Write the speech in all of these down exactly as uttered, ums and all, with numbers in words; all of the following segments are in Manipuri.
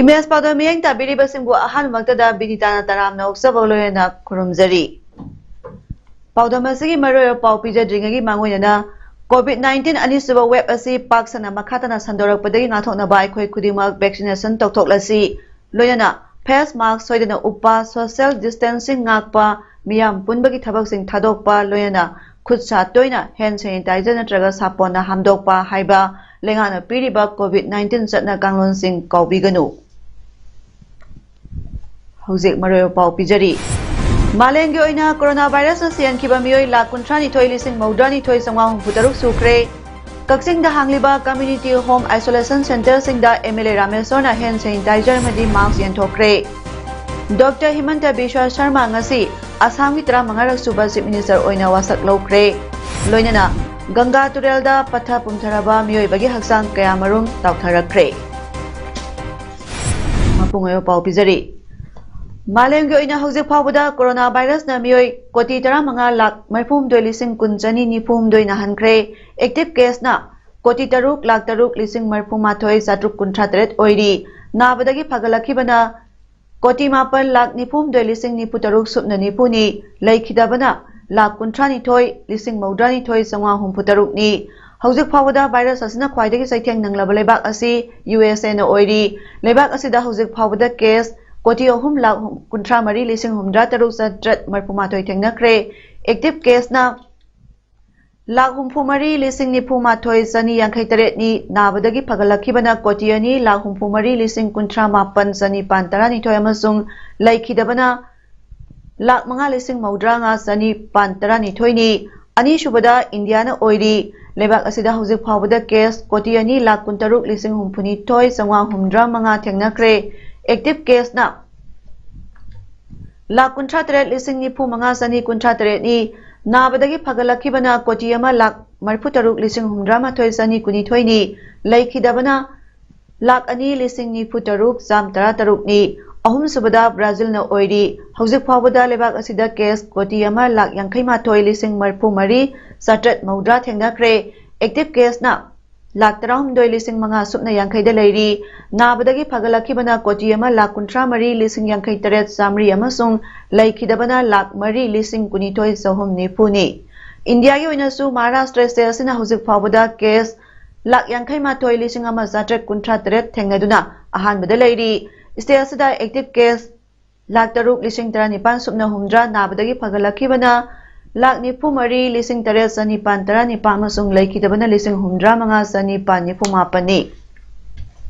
ꯏꯃꯦꯖ ꯄꯥꯎꯗꯝ ꯃꯤꯠꯌꯦꯡ ꯇꯥꯕꯤꯔꯤꯕꯁꯤꯡꯕꯨ ꯑꯍꯥꯟꯕꯃꯛꯇꯗ ꯕꯤꯅꯤꯇꯥꯅ ꯇꯔꯥꯝꯅ ꯑꯣꯛꯆꯕ ꯂꯣꯏꯅꯅ ꯈꯨꯔꯨꯝꯖꯔꯤ꯫ ꯄꯥꯎꯗꯝ ꯑꯁꯤꯒꯤ ꯃꯔꯨꯑꯣꯏꯕ ꯄꯥꯎ ꯄꯤꯖꯗ꯭ꯔꯤꯉꯩꯒꯤ ꯃꯥꯡꯑꯣꯏꯅꯅ, COVID nineteen ꯑꯅꯤꯁꯨꯕ wave ꯑꯁꯤ ꯄꯥꯛ ꯁꯟꯅ ꯃꯈꯥ ꯇꯥꯅ ꯁꯟꯗꯣꯔꯛꯄꯗꯒꯤ ꯉꯥꯛꯊꯣꯛꯅꯕ ꯑꯩꯈꯣꯏ ꯈꯨꯗꯤꯡꯃꯛ vaccination ꯇꯧꯊꯣꯛꯂꯁꯤ꯫ ꯂꯣꯏꯅꯅ face mask ꯁꯣꯏꯗꯅ ꯎꯞꯄ, social distancing ꯉꯥꯛꯄ, ꯃꯤꯌꯥꯝ ꯄꯨꯟꯕꯒꯤ ꯊꯕꯛꯁꯤꯡ ꯊꯥꯗꯣꯛꯄ, ꯂꯣꯏꯅꯅ ꯈꯨꯠ ꯁꯥ ꯇꯣꯏꯅ hand sanitizer ꯅꯠꯇ꯭ꯔꯒ ꯁꯥꯄꯣꯟꯅ ꯍꯥꯝꯗꯣꯛꯄ ꯍꯥꯏꯕ ꯂꯩꯉꯥꯛꯅ ꯄꯤꯔꯤꯕ COVID nineteen ꯆꯠꯅ ꯀꯥꯡꯂꯣꯟꯁꯤꯡ ꯀꯥꯎꯕꯤꯒꯅꯨ꯫ ꯍꯧꯖꯤꯛ ꯃꯔꯨꯑꯣꯏꯕ ꯄꯥꯎ ꯄꯤꯖꯔꯤ꯫ ꯃꯥꯂꯦꯝꯒꯤ ꯑꯣꯏꯅ ꯀꯣꯔꯣꯅꯥ ꯚꯥꯏꯔꯁꯅ ꯁꯤꯍꯟꯈꯤꯕ ꯃꯤꯑꯣꯏ ꯂꯥꯈ ꯀꯨꯟꯊ꯭ꯔꯥ ꯅꯤꯊꯣꯏ ꯂꯤꯁꯤꯡ ꯃꯧꯗ꯭ꯔꯥ ꯅꯤꯊꯣꯏ ꯆꯥꯝꯃꯉꯥ ꯍꯨꯝꯐꯨ ꯇꯔꯨꯛ ꯁꯨꯈ꯭ꯔꯦ꯫ ꯀꯛꯆꯤꯡꯗ ꯍꯥꯡꯂꯤꯕ community home isolation centreꯁꯤꯡꯗ MLA ꯔꯥꯃꯦꯁꯣꯔꯅ hand sanitizer ꯑꯃꯗꯤ mask ꯌꯦꯟꯊꯣꯛꯈ꯭ꯔꯦ꯫ ꯗꯣꯛꯇꯔ ꯍꯤꯃꯟꯇ ꯕꯤꯁ꯭ꯋ ꯁꯔꯃ ꯉꯁꯤ ꯑꯁꯥꯝꯒꯤ ꯇꯔꯥꯃꯉꯥꯔꯛ ꯁꯨꯕ Chief Minister ꯑꯣꯏꯅ ꯋꯥꯁꯛ ꯂꯧꯈ꯭ꯔꯦ꯫ ꯂꯣꯏꯅꯅ ꯒꯪꯒꯥ ꯇꯨꯔꯦꯜꯗ ꯄꯠꯊ ꯄꯨꯝꯊꯔꯕ ꯃꯤꯑꯣꯏꯕꯒꯤ ꯍꯛꯆꯥꯡ ꯀꯌꯥꯃꯔꯨꯝ ꯇꯥꯎꯊꯔꯛꯈ꯭ꯔꯦ꯫ ꯃꯄꯨꯡ ꯑꯣꯏꯕ ꯄꯥꯎ ꯄꯤꯖꯔꯤ꯫ ꯃꯥꯂꯦꯝꯒꯤ ꯑꯣꯏꯅ ꯍꯧꯖꯤꯛ ꯐꯥꯎꯕꯗ ꯀꯣꯔꯣꯅꯥ ꯚꯥꯏꯔꯁꯅ ꯃꯤꯑꯣꯏ ꯀꯣꯇꯤ ꯇꯔꯥꯃꯉꯥ ꯂꯥꯈ ꯃꯔꯤꯐꯨꯍꯨꯝꯗꯣꯏ ꯂꯤꯁꯤꯡ ꯀꯨꯟ ꯆꯅꯤ ꯅꯤꯐꯨꯍꯨꯝꯗꯣꯏ ꯅꯥꯍꯟꯈ꯭ꯔꯦ꯫ Active caseꯅ ꯀꯣꯇꯤ ꯇꯔꯨꯛ ꯂꯥꯈ ꯇꯔꯨꯛ ꯂꯤꯁꯤꯡ ꯃꯔꯤꯐꯨꯃꯥꯊꯣꯏ ꯆꯥꯇ꯭ꯔꯨꯛ ꯀꯨꯟꯊ꯭ꯔꯥ ꯇꯔꯦꯠ ꯑꯣꯏꯔꯤ꯫ ꯅꯥꯕꯗꯒꯤ ꯐꯒꯠꯂꯛꯈꯤꯕꯅ ꯀꯣꯇꯤ ꯃꯥꯄꯜ ꯂꯥꯈ ꯅꯤꯐꯨꯍꯨꯝꯗꯣꯏ ꯂꯤꯁꯤꯡ ꯅꯤꯐꯨ ꯇꯔꯨꯛ ꯁꯨꯞꯅ ꯅꯤꯐꯨꯅꯤ꯫ ꯂꯩꯈꯤꯗꯕꯅ ꯂꯥꯈ ꯀꯨꯟꯊ꯭ꯔꯥ ꯅꯤꯊꯣꯏ ꯂꯤꯁꯤꯡ ꯃꯧꯗ꯭ꯔꯥ ꯅꯤꯊꯣꯏ ꯆꯥꯝꯃꯉꯥ ꯍꯨꯝꯐꯨ ꯇꯔꯨꯛꯅꯤ꯫ ꯍꯧꯖꯤꯛ ꯐꯥꯎꯕꯗ ꯚꯥꯏꯔꯁ ꯑꯁꯤꯅ ꯈ꯭ꯋꯥꯏꯗꯒꯤ ꯆꯩꯊꯦꯡ ꯅꯪꯂꯕ ꯂꯩꯕꯥꯛ ꯑꯁꯤ USAꯅ ꯑꯣꯏꯔꯤ꯫ ꯂꯩꯕꯥꯛ ꯑꯁꯤꯗ ꯍꯧꯖꯤꯛ ꯐꯥꯎꯕꯗ ꯀꯦꯁ ꯀꯣꯇꯤ ꯑꯍꯨꯝ ꯂꯥꯈ ꯀꯨꯟꯊ꯭ꯔꯥ ꯃꯔꯤ ꯂꯤꯁꯤꯡ ꯍꯨꯝꯐꯨꯇꯔꯥ ꯇꯔꯨꯛ ꯆꯥꯇ꯭ꯔꯦꯠ ꯃꯔꯤꯐꯨꯃꯥꯊꯣꯏ ꯊꯦꯡꯅꯈ꯭ꯔꯦ꯫ Active caseꯅ ꯂꯥꯈ ꯍꯨꯝꯐꯨ ꯃꯔꯤ ꯂꯤꯁꯤꯡ ꯅꯤꯐꯨ ꯃꯥꯊꯣꯏ ꯆꯥꯅꯤ ꯌꯥꯡꯈꯩ ꯇꯔꯦꯠꯅꯤ꯫ ꯅꯥꯕꯗꯒꯤ ꯐꯒꯠꯂꯛꯈꯤꯕꯅ ꯀꯣꯇꯤ ꯑꯅꯤ ꯂꯥꯈ ꯍꯨꯝꯐꯨ ꯃꯔꯤ ꯂꯤꯁꯤꯡ ꯀꯨꯟꯊ꯭ꯔꯥ ꯃꯥꯄꯟ ꯆꯥꯅꯤꯄꯥꯟ ꯇꯔꯥꯅꯤꯊꯣꯏ ꯑꯃꯁꯨꯡ ꯂꯩꯈꯤꯗꯕꯅ ꯂꯥꯈ ꯃꯉꯥ ꯂꯤꯁꯤꯡ ꯃꯧꯗ꯭ꯔꯥ ꯃꯉꯥ ꯆꯥꯅꯤꯄꯥꯟ ꯇꯔꯥꯅꯤꯊꯣꯏꯅꯤ꯫ ꯑꯅꯤꯁꯨꯕꯗ ꯏꯟꯗꯤꯌꯥꯅ ꯑꯣꯏꯔꯤ꯫ ꯂꯩꯕꯥꯛ ꯑꯁꯤꯗ ꯍꯧꯖꯤꯛ ꯐꯥꯎꯕꯗ ꯀꯦꯁ ꯀꯣꯇꯤ ꯑꯅꯤ ꯂꯥꯈ ꯀꯨꯟꯇꯔꯨꯛ ꯂꯤꯁꯤꯡ ꯍꯨꯝꯐꯨꯅꯤꯊꯣꯏ ꯆꯥꯝꯃꯉꯥ ꯍꯨꯝꯗ꯭ꯔꯥ ꯃꯉꯥ ꯊꯦꯡꯅꯈ꯭ꯔꯦ꯫ ꯑꯦꯛꯇꯤꯚ ꯀꯦꯁꯅ ꯂꯥꯈ ꯀꯨꯟꯊ꯭ꯔꯥ ꯇꯔꯦꯠ ꯂꯤꯁꯤꯡ ꯅꯤꯐꯨ ꯃꯉꯥ ꯆꯅꯤ ꯀꯨꯟꯊ꯭ꯔꯥ ꯇꯔꯦꯠꯅꯤ꯫ ꯅꯥꯕꯗꯒꯤ ꯐꯒꯠꯂꯛꯈꯤꯕꯅ ꯀꯣꯇꯤ ꯑꯃ ꯂꯥꯈ ꯃꯔꯤꯐꯨ ꯇꯔꯨꯛ ꯂꯤꯁꯤꯡ ꯍꯨꯝꯗ꯭ꯔꯥ ꯃꯥꯊꯣꯏ ꯆꯅꯤ ꯀꯨꯟꯅꯤꯊꯣꯏꯅꯤ꯫ ꯂꯩꯈꯤꯗꯕꯅ ꯂꯥꯈ ꯑꯅꯤ ꯂꯤꯁꯤꯡ ꯅꯤꯐꯨ ꯇꯔꯨꯛ ꯆꯥꯝ ꯇꯔꯥ ꯇꯔꯨꯛꯅꯤ꯫ ꯑꯍꯨꯝꯁꯨꯕꯗ ꯕ꯭ꯔꯥꯖꯤꯜꯅ ꯑꯣꯏꯔꯤ꯫ ꯍꯧꯖꯤꯛ ꯐꯥꯎꯕꯗ ꯂꯩꯕꯥꯛ ꯑꯁꯤꯗ ꯀꯦꯁ ꯀꯣꯇꯤ ꯑꯃ ꯂꯥꯈ ꯌꯥꯡꯈꯩ ꯃꯥꯊꯣꯏ ꯂꯤꯁꯤꯡ ꯃꯔꯤꯐꯨ ꯃꯔꯤ ꯆꯥꯇ꯭ꯔꯦꯠ ꯃꯧꯗ꯭ꯔꯥ ꯊꯦꯡꯅꯈ꯭ꯔꯦ꯫ ꯑꯦꯛꯇꯤꯚ ꯀꯦꯁꯅ ꯂꯥꯈ ꯇꯔꯥꯍꯨꯝꯗꯣꯏ ꯂꯤꯁꯤꯡ ꯃꯉꯥ ꯁꯨꯞꯅ ꯌꯥꯡꯈꯩꯗ ꯂꯩꯔꯤ꯫ ꯅꯥꯕꯗꯒꯤ ꯐꯒꯠꯂꯛꯈꯤꯕꯅ ꯀꯣꯇꯤ ꯑꯃ ꯂꯥꯈ ꯀꯨꯟꯊ꯭ꯔꯥ ꯃꯔꯤ ꯂꯤꯁꯤꯡ ꯌꯥꯡꯈꯩ ꯇꯔꯦꯠ ꯆꯥꯃꯔꯤ ꯑꯃꯁꯨꯡ ꯂꯩꯈꯤꯗꯕꯅ ꯂꯥꯈ ꯃꯔꯤ ꯂꯤꯁꯤꯡ ꯀꯨꯟꯅꯤꯊꯣꯏ ꯆꯍꯨꯝ ꯅꯤꯐꯨꯅꯤ꯫ ꯏꯟꯗꯤꯌꯥꯒꯤ ꯑꯣꯏꯅꯁꯨ ꯃꯍꯥꯔꯥꯁꯇ꯭ꯔ ꯁ꯭ꯇꯦꯠ ꯑꯁꯤꯅ ꯍꯧꯖꯤꯛ ꯐꯥꯎꯕꯗ ꯀꯦꯁ ꯂꯥꯈ ꯌꯥꯡꯈꯩ ꯃꯥꯊꯣꯏ ꯂꯤꯁꯤꯡ ꯑꯃ ꯆꯥꯇ꯭ꯔꯦꯠ ꯀꯨꯟꯊ꯭ꯔꯥ ꯇꯔꯦꯠ ꯊꯦꯡꯅꯗꯨꯅ ꯑꯍꯥꯟꯕꯗ ꯂꯩꯔꯤ꯫ ꯁ꯭ꯇꯦꯠ ꯑꯁꯤꯗ ꯑꯦꯛꯇꯤꯚ ꯀꯦꯁ ꯂꯥꯈ ꯇꯔꯨꯛ ꯂꯤꯁꯤꯡ ꯇꯔꯥꯅꯤꯄꯥꯟ ꯁꯨꯞꯅ ꯍꯨꯝꯗ꯭ꯔꯥ, ꯅꯥꯕꯗꯒꯤ ꯐꯒꯠꯂꯛꯈꯤꯕꯅ ꯂꯥꯈ ꯅꯤꯐꯨ ꯃꯔꯤ ꯂꯤꯁꯤꯡ ꯇꯔꯦꯠ ꯆꯅꯤꯄꯥꯟ ꯇꯔꯥꯅꯤꯄꯥꯟ ꯑꯃꯁꯨꯡ ꯂꯩꯈꯤꯗꯕꯅ ꯂꯤꯁꯤꯡ ꯍꯨꯝꯗ꯭ꯔꯥ ꯃꯉꯥ ꯆꯅꯤꯄꯥꯟ ꯅꯤꯐꯨ ꯃꯥꯄꯟꯅꯤ꯫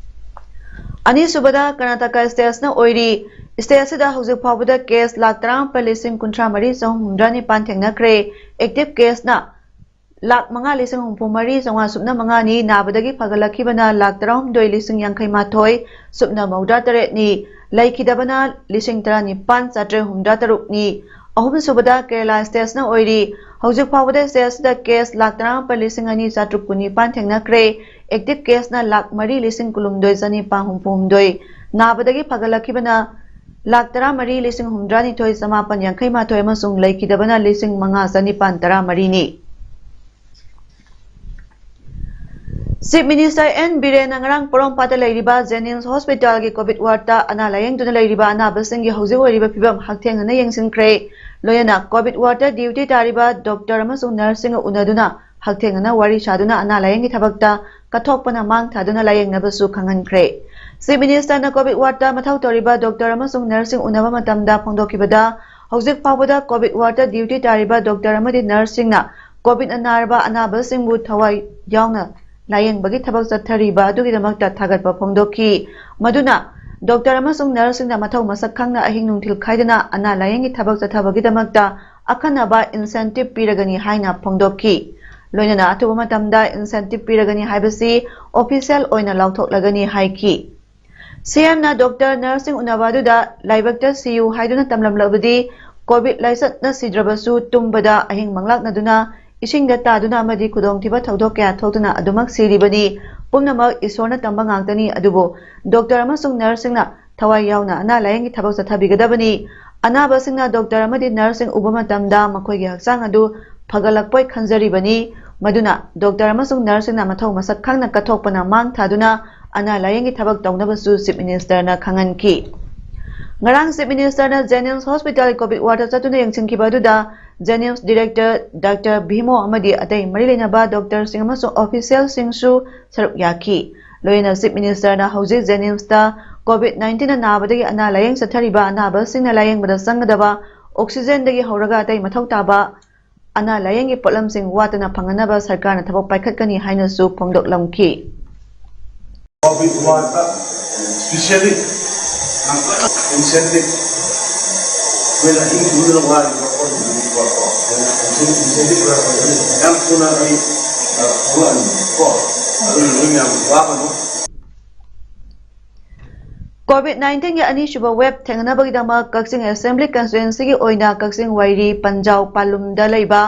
ꯑꯅꯤꯁꯨꯕꯗ ꯀꯔꯅꯥꯇꯀꯥ ꯁ꯭ꯇꯦꯠ ꯑꯁꯤꯅ ꯑꯣꯏꯔꯤ꯫ ꯁ꯭ꯇꯦꯠ ꯑꯁꯤꯗ ꯍꯧꯖꯤꯛ ꯐꯥꯎꯕꯗ ꯀꯦꯁ ꯂꯥꯈ ꯇꯔꯥꯃꯥꯄꯟ ꯂꯤꯁꯤꯡ ꯀꯨꯟꯊ꯭ꯔꯥ ꯃꯔꯤ ꯆꯍꯨꯝ ꯍꯨꯝꯗ꯭ꯔꯥ ꯅꯤꯄꯥꯟ ꯊꯦꯡꯅꯈ꯭ꯔꯦ꯫ ꯑꯦꯛꯇꯤꯚ ꯀꯦꯁꯅ ꯂꯥꯈ ꯃꯉꯥ ꯂꯤꯁꯤꯡ ꯍꯨꯝꯐꯨ ꯃꯔꯤ ꯆꯥꯝꯃꯉꯥ ꯁꯨꯞꯅ ꯃꯉꯥꯅꯤ꯫ ꯅꯥꯕꯗꯒꯤ ꯐꯒꯠꯂꯛꯈꯤꯕꯅ ꯂꯥꯈ ꯇꯔꯥꯍꯨꯝꯗꯣꯏ ꯂꯤꯁꯤꯡ ꯌꯥꯡꯈꯩ ꯃꯥꯊꯣꯏ ꯁꯨꯞꯅ ꯃꯧꯗ꯭ꯔꯥ ꯇꯔꯦꯠꯅꯤ꯫ ꯂꯩꯈꯤꯗꯕꯅ ꯂꯤꯁꯤꯡ ꯇꯔꯥꯅꯤꯄꯥꯟ ꯆꯥꯇ꯭ꯔꯦꯠ ꯍꯨꯝꯗ꯭ꯔꯥ ꯇꯔꯨꯛꯅꯤ꯫ ꯑꯍꯨꯝꯁꯨꯕꯗ ꯀꯦꯔꯂꯥ ꯁ꯭ꯇꯦꯠꯅ ꯑꯣꯏꯔꯤ꯫ ꯍꯧꯖꯤꯛ ꯐꯥꯎꯕꯗ ꯁ꯭ꯇꯦꯠ ꯑꯁꯤꯗ ꯀꯦꯁ ꯂꯥꯈ ꯇꯔꯥꯃꯥꯄꯟ ꯂꯤꯁꯤꯡ ꯑꯅꯤ ꯆꯥꯇ꯭ꯔꯨꯛ ꯀꯨꯟꯅꯤꯄꯥꯟ ꯊꯦꯡꯅꯈ꯭ꯔꯦ꯫ ꯑꯦꯛꯇꯤꯚ ꯀꯦꯁꯅ ꯂꯥꯈ ꯃꯔꯤ ꯂꯤꯁꯤꯡ ꯀꯨꯟꯍꯨꯝꯗꯣꯏ ꯆꯅꯤꯄꯥꯟ ꯍꯨꯝꯐꯨ ꯍꯨꯝꯗꯣꯏ꯫ ꯅꯥꯕꯗꯒꯤ ꯐꯒꯠꯂꯛꯈꯤꯕꯅ ꯂꯥꯈ ꯇꯔꯥꯃꯔꯤ ꯂꯤꯁꯤꯡ ꯍꯨꯝꯗ꯭ꯔꯥꯅꯤꯊꯣꯏ ꯆꯥꯃꯥꯄꯟ ꯌꯥꯡꯈꯩ ꯃꯥꯊꯣꯏ ꯑꯃꯁꯨꯡ ꯂꯩꯈꯤꯗꯕꯅ ꯂꯤꯁꯤꯡ ꯃꯉꯥ ꯆꯅꯤꯄꯥꯟ ꯇꯔꯥꯃꯔꯤꯅꯤ꯫ ꯆꯤꯐ ꯃꯤꯅꯤꯁꯇꯔ ꯑꯦꯟ ꯕꯤꯔꯦꯟꯅ ꯉꯔꯥꯡ ꯄꯣꯔꯣꯝꯄꯥꯠꯇ ꯂꯩꯔꯤꯕ ꯖꯦꯅꯤꯝꯁ ꯍꯣꯁꯄꯤꯇꯥꯜꯒꯤ ꯀꯣꯚꯤꯗ ꯋꯥꯔꯗꯇ ꯑꯅꯥ ꯂꯥꯌꯦꯡꯗꯨꯅ ꯂꯩꯔꯤꯕ ꯑꯅꯥꯕꯁꯤꯡꯒꯤ ꯍꯧꯖꯤꯛ ꯑꯣꯏꯔꯤꯕ ꯐꯤꯕꯝ ꯍꯛꯊꯦꯡꯅꯅ ꯌꯦꯡꯁꯤꯟꯈ꯭ꯔꯦ꯫ ꯂꯣꯏꯅꯅ ꯀꯣꯚꯤꯗ ꯋꯥꯔꯗꯇ ꯗ꯭ꯌꯨꯇꯤ ꯇꯥꯔꯤꯕ ꯗꯣꯛꯇꯔ ꯑꯃꯁꯨꯡ ꯅꯔꯁꯁꯤꯡꯒ ꯎꯅꯗꯨꯅ ꯍꯛꯊꯦꯡꯅꯅ ꯋꯥꯔꯤ ꯁꯥꯗꯨꯅ ꯑꯅꯥ ꯂꯥꯌꯦꯡꯒꯤ ꯊꯕꯛꯇ ꯀꯠꯊꯣꯛꯄꯅ ꯃꯥꯡ ꯊꯥꯗꯨꯅ ꯂꯥꯌꯦꯡꯅꯕꯁꯨ ꯈꯪꯍꯟꯈ꯭ꯔꯦ꯫ ꯆꯤꯐ ꯃꯤꯅꯤꯁꯇꯔꯅ ꯀꯣꯚꯤꯗ ꯋꯥꯔꯗꯇ ꯃꯊꯧ ꯇꯧꯔꯤꯕ ꯗꯣꯛꯇꯔ ꯑꯃꯁꯨꯡ ꯅꯔꯁꯁꯤꯡ ꯎꯅꯕ ꯃꯇꯝꯗ ꯐꯣꯡꯗꯣꯛꯈꯤꯕꯗ, ꯍꯧꯖꯤꯛ ꯐꯥꯎꯕꯗ ꯀꯣꯚꯤꯗ ꯋꯥꯔꯗꯇ ꯗ꯭ꯌꯨꯇꯤ ꯇꯥꯔꯤꯕ ꯗꯣꯛꯇꯔ ꯑꯃꯗꯤ ꯅꯔꯁꯁꯤꯡꯅ ꯀꯣꯚꯤꯗꯅ ꯅꯥꯔꯕ ꯑꯅꯥꯕꯁꯤꯡꯕꯨ ꯊꯋꯥꯏ ꯌꯥꯎꯅ ꯂꯥꯌꯦꯡꯕꯒꯤ ꯊꯕꯛ ꯆꯠꯊꯔꯤꯕ ꯑꯗꯨꯒꯤꯗꯃꯛꯇ ꯊꯥꯒꯠꯄ ꯐꯣꯡꯗꯣꯛꯈꯤ꯫ ꯃꯗꯨꯅ ꯗꯣꯛꯇꯔ ꯑꯃꯁꯨꯡ ꯅꯔꯁꯁꯤꯡꯅ ꯃꯊꯧ ꯃꯁꯛ ꯈꯪꯅ ꯑꯍꯤꯡ ꯅꯨꯡꯊꯤꯜ ꯈꯥꯏꯗꯅ ꯑꯅꯥ ꯂꯥꯌꯦꯡꯒꯤ ꯊꯕꯛ ꯆꯠꯊꯕꯒꯤꯗꯃꯛꯇ ꯑꯈꯟꯅꯕ incentive ꯄꯤꯔꯒꯅꯤ ꯍꯥꯏꯅ ꯐꯣꯡꯗꯣꯛꯈꯤ꯫ ꯂꯣꯏꯅꯅ ꯑꯊꯨꯕ ꯃꯇꯝꯗ incentive ꯄꯤꯔꯒꯅꯤ ꯍꯥꯏꯕꯁꯤ official ꯑꯣꯏꯅ ꯂꯥꯎꯊꯣꯛꯂꯒꯅꯤ ꯍꯥꯏꯈꯤ꯫ ꯁꯤꯑꯦꯝꯅ ꯗꯣꯛꯇꯔ ꯅꯔꯁꯁꯤꯡ ꯎꯅꯕ ꯑꯗꯨꯗ ꯂꯥꯏꯕꯛꯇ ꯁꯤꯌꯨ ꯍꯥꯏꯗꯨꯅ ꯇꯝꯂꯝꯂꯕꯗꯤ COVID ꯂꯥꯏꯆꯠꯅ ꯁꯤꯗ꯭ꯔꯕꯁꯨ ꯇꯨꯝꯕꯗ ꯑꯍꯤꯡ ꯃꯪꯂꯥꯛꯅꯗꯨꯅ, ꯏꯁꯤꯡꯗ ꯇꯥꯗꯨꯅ ꯑꯃꯗꯤ ꯈꯨꯗꯣꯡꯊꯤꯕ ꯊꯧꯗꯣꯛ ꯀꯌꯥ ꯊꯣꯛꯇꯨꯅ ꯑꯗꯨꯃꯛ ꯁꯤꯔꯤꯕꯅꯤ꯫ ꯄꯨꯝꯅꯃꯛ ꯏꯁꯣꯔꯅ ꯇꯝꯕ ꯉꯥꯛꯇꯅꯤ꯫ ꯑꯗꯨꯕꯨ ꯗꯣꯛꯇꯔ ꯑꯃꯁꯨꯡ ꯅꯔꯁꯁꯤꯡꯅ ꯊꯋꯥꯏ ꯌꯥꯎꯅ ꯑꯅꯥ ꯂꯥꯌꯦꯡꯒꯤ ꯊꯕꯛ ꯆꯠꯊꯕꯤꯒꯗꯕꯅꯤ꯫ ꯑꯅꯥꯕꯁꯤꯡꯅ ꯗꯣꯛꯇꯔ ꯑꯃꯗꯤ ꯅꯔꯁꯁꯤꯡ ꯎꯕ ꯃꯇꯝꯗ ꯃꯈꯣꯏꯒꯤ ꯍꯛꯆꯥꯡ ꯑꯗꯨ ꯐꯒꯠꯂꯛꯄꯣꯏ ꯈꯟꯖꯔꯤꯕꯅꯤ꯫ ꯃꯗꯨꯅ ꯗꯣꯛꯇꯔ ꯑꯃꯁꯨꯡ ꯅꯔꯁꯁꯤꯡꯅ ꯃꯊꯧ ꯃꯁꯛ ꯈꯪꯅ ꯀꯠꯊꯣꯛꯄꯅ ꯃꯥꯡ ꯊꯥꯗꯨꯅ ꯑꯅꯥ ꯂꯥꯌꯦꯡꯒꯤ ꯊꯕꯛ ꯇꯧꯅꯕꯁꯨ Chief Ministerꯅ ꯈꯪꯍꯟꯈꯤ꯫ ꯉꯔꯥꯡ Chief Ministerꯅ Jennings Hospital COVID wardꯇ ꯆꯠꯇꯨꯅ ꯌꯦꯡꯁꯤꯟꯈꯤꯕ ꯑꯗꯨꯗ Jennings Director Doctor ꯚꯤꯃꯣ ꯑꯃꯗꯤ ꯑꯇꯩ ꯃꯔꯤ ꯂꯩꯅꯕ ꯗꯣꯛꯇꯔꯁꯤꯡ ꯑꯃꯁꯨꯡ officialꯁꯤꯡꯁꯨ ꯁꯔꯨꯛ ꯌꯥꯈꯤ꯫ ꯂꯣꯏꯅꯅ Chief Ministerꯅ ꯍꯧꯖꯤꯛ Jenningsꯇ COVID nineteenꯅ ꯅꯥꯕꯗꯒꯤ ꯑꯅꯥ ꯂꯥꯌꯦꯡ ꯆꯠꯊꯔꯤꯕ ꯑꯅꯥꯕꯁꯤꯡꯅ ꯂꯥꯌꯦꯡꯕꯗ ꯆꯪꯒꯗꯕ oxygenꯗꯒꯤ ꯍꯧꯔꯒ ꯑꯇꯩ ꯃꯊꯧ ꯇꯥꯕ ꯑꯅꯥ ꯂꯥꯌꯦꯡꯒꯤ ꯄꯣꯠꯂꯝꯁꯤꯡ ꯋꯥꯠꯇꯅ ꯐꯪꯍꯟꯅꯕ ꯁꯔꯀꯥꯔꯅ ꯊꯕꯛ ꯄꯥꯏꯈꯠꯀꯅꯤ ꯍꯥꯏꯅꯁꯨ ꯐꯣꯡꯗꯣꯛꯂꯝꯈꯤ꯫ COVID wardꯇ specially ꯌꯥꯝ ꯀꯟꯅ incentive ꯑꯩꯈꯣꯏꯅ ꯑꯍꯤꯡ ꯇꯨꯝꯗꯅ ꯋꯥꯔꯤꯕ ꯑꯩꯈꯣꯏꯒꯤꯗꯃꯛꯇꯀꯣ, incentive ꯈꯔ ꯐꯪꯒꯅꯤ꯫ ꯌꯥꯝ ꯊꯨꯅ ꯑꯩ, ꯑ, ꯊꯣꯛꯂꯛꯑꯅꯤ ꯀꯣ꯫ ꯑꯗꯨꯅ ꯅꯣꯏ ꯃꯌꯥꯝ ꯋꯥꯒꯅꯨ꯫ COVID nineteenꯒꯤ ꯑꯅꯤꯁꯨꯕ wave ꯊꯦꯡꯅꯅꯕꯒꯤꯗꯃꯛ ꯀꯛꯆꯤꯡ Assembly Constituencyꯒꯤ ꯑꯣꯏꯅ ꯀꯛꯆꯤꯡ ꯋꯥꯏꯔꯤ ꯄꯟꯖꯥꯎ ꯄꯥꯂꯨꯝꯗ ꯂꯩꯕ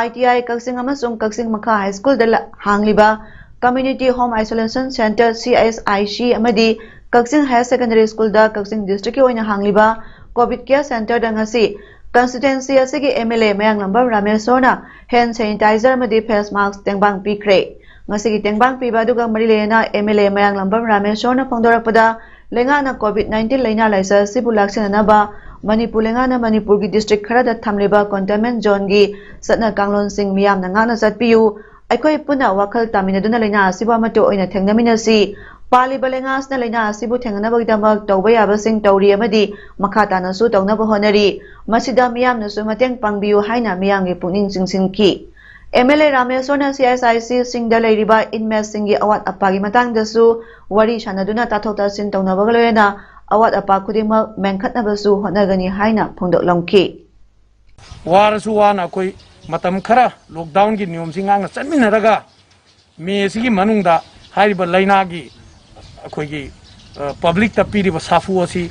ITI ꯀꯛꯆꯤꯡ ꯑꯃꯁꯨꯡ ꯀꯛꯆꯤꯡ ꯃꯈꯥ High Schoolꯗ ꯂ-, ꯍꯥꯡꯂꯤꯕ Community Home Isolation Centre, CHIC, ꯑꯃꯗꯤ ꯀꯛꯆꯤꯡ Higher Secondary Schoolꯗ ꯀꯛꯆꯤꯡ Districtꯀꯤ ꯑꯣꯏꯅ ꯍꯥꯡꯂꯤꯕ COVID Care Centreꯗ ꯉꯁꯤ constituency ꯑꯁꯤꯒꯤ MLA ꯃꯌꯥꯡꯂꯝꯕꯝ ꯔꯥꯃꯦꯁꯣꯔꯅ hand sanitizer ꯑꯃꯗꯤ face mask ꯇꯦꯡꯕꯥꯡ ꯄꯤꯈ꯭ꯔꯦ꯫ ꯉꯁꯤꯒꯤ ꯇꯦꯡꯕꯥꯡ ꯄꯤꯕ ꯑꯗꯨꯒ ꯃꯔꯤ ꯂꯩꯅꯅ MLA ꯃꯌꯥꯡꯂꯝꯕꯝ ꯔꯥꯃꯦꯁꯣꯔꯅ ꯐꯣꯡꯗꯣꯔꯛꯄꯗ, ꯂꯩꯉꯥꯛꯅ COVID nineteen ꯂꯩꯅꯥ ꯂꯥꯏꯆꯠ ꯑꯁꯤꯕꯨ ꯂꯥꯛꯁꯤꯟꯅꯅꯕ ꯃꯅꯤꯄꯨꯔ ꯂꯩꯉꯥꯛꯅ ꯃꯅꯤꯄꯨꯔꯒꯤ district ꯈꯔꯗ ꯊꯝꯂꯤꯕ containment zoneꯒꯤ ꯆꯠꯅ ꯀꯥꯡꯂꯣꯟꯁꯤꯡ ꯃꯤꯌꯥꯝꯅ ꯉꯥꯛꯅ ꯆꯠꯄꯤꯌꯨ꯫ ꯑꯩꯈꯣꯏ ꯄꯨꯟꯅ ꯋꯥꯈꯜ ꯇꯥꯃꯤꯟꯅꯗꯨꯅ ꯂꯩꯅꯥ ꯑꯁꯤꯕꯨ ꯑꯃꯠꯇ ꯑꯣꯏꯅ ꯊꯦꯡꯅꯃꯤꯟꯅꯁꯤ꯫ ꯄꯥꯜꯂꯤꯕ ꯂꯩꯉꯥꯛ ꯑꯁꯤꯅ ꯂꯩꯅꯥ ꯑꯁꯤꯕꯨ ꯊꯦꯡꯅꯅꯕꯒꯤꯗꯃꯛ ꯇꯧꯕ ꯌꯥꯕꯁꯤꯡ ꯇꯧꯔꯤ ꯑꯃꯗꯤ ꯃꯈꯥ ꯇꯥꯅꯁꯨ ꯇꯧꯅꯕ ꯍꯣꯠꯅꯔꯤ꯫ ꯃꯁꯤꯗ ꯃꯤꯌꯥꯝꯅꯁꯨ ꯃꯇꯦꯡ ꯄꯥꯡꯕꯤꯌꯨ ꯍꯥꯏꯅ ꯃꯤꯌꯥꯝꯒꯤ ꯄꯨꯛꯅꯤꯡ ꯆꯤꯡꯁꯤꯟꯈꯤ꯫ MLA ꯔꯥꯃꯦꯁꯣꯔꯅ CHICꯁꯤꯡꯗ ꯂꯩꯔꯤꯕ inmateꯁꯤꯡꯒꯤ ꯑꯋꯥꯠ ꯑꯄꯥꯒꯤ ꯃꯇꯥꯡꯗꯁꯨ ꯋꯥꯔꯤ ꯁꯥꯟꯅꯗꯨꯅ ꯇꯥꯊꯣꯛ ꯇꯥꯁꯤꯟ ꯇꯧꯅꯕꯒ ꯂꯣꯏꯅꯅ ꯑꯋꯥꯠ ꯑꯄꯥ ꯈꯨꯗꯤꯡꯃꯛ ꯃꯦꯟꯈꯠꯅꯕꯁꯨ ꯍꯣꯠꯅꯒꯅꯤ ꯍꯥꯏꯅ ꯐꯣꯡꯗꯣꯛꯂꯝꯈꯤ꯫ ꯋꯥꯔꯁꯨ ꯋꯥꯅ ꯑꯩꯈꯣꯏ ꯃꯇꯝ ꯈꯔ ꯂꯣꯛꯗꯥꯎꯟꯒꯤ ꯅꯤꯌꯣꯝꯁꯤ ꯉꯥꯛꯅ ꯆꯠꯃꯤꯟꯅꯔꯒ ꯃꯦ ꯑꯁꯤꯒꯤ ꯃꯅꯨꯡꯗ ꯍꯥꯏꯔꯤꯕ ꯂꯥꯏꯅꯥꯒꯤ ꯑꯩꯈꯣꯏꯒꯤ ꯄꯕ꯭ꯂꯤꯛꯇ ꯄꯤꯔꯤꯕ ꯁꯥꯐꯨ ꯑꯁꯤ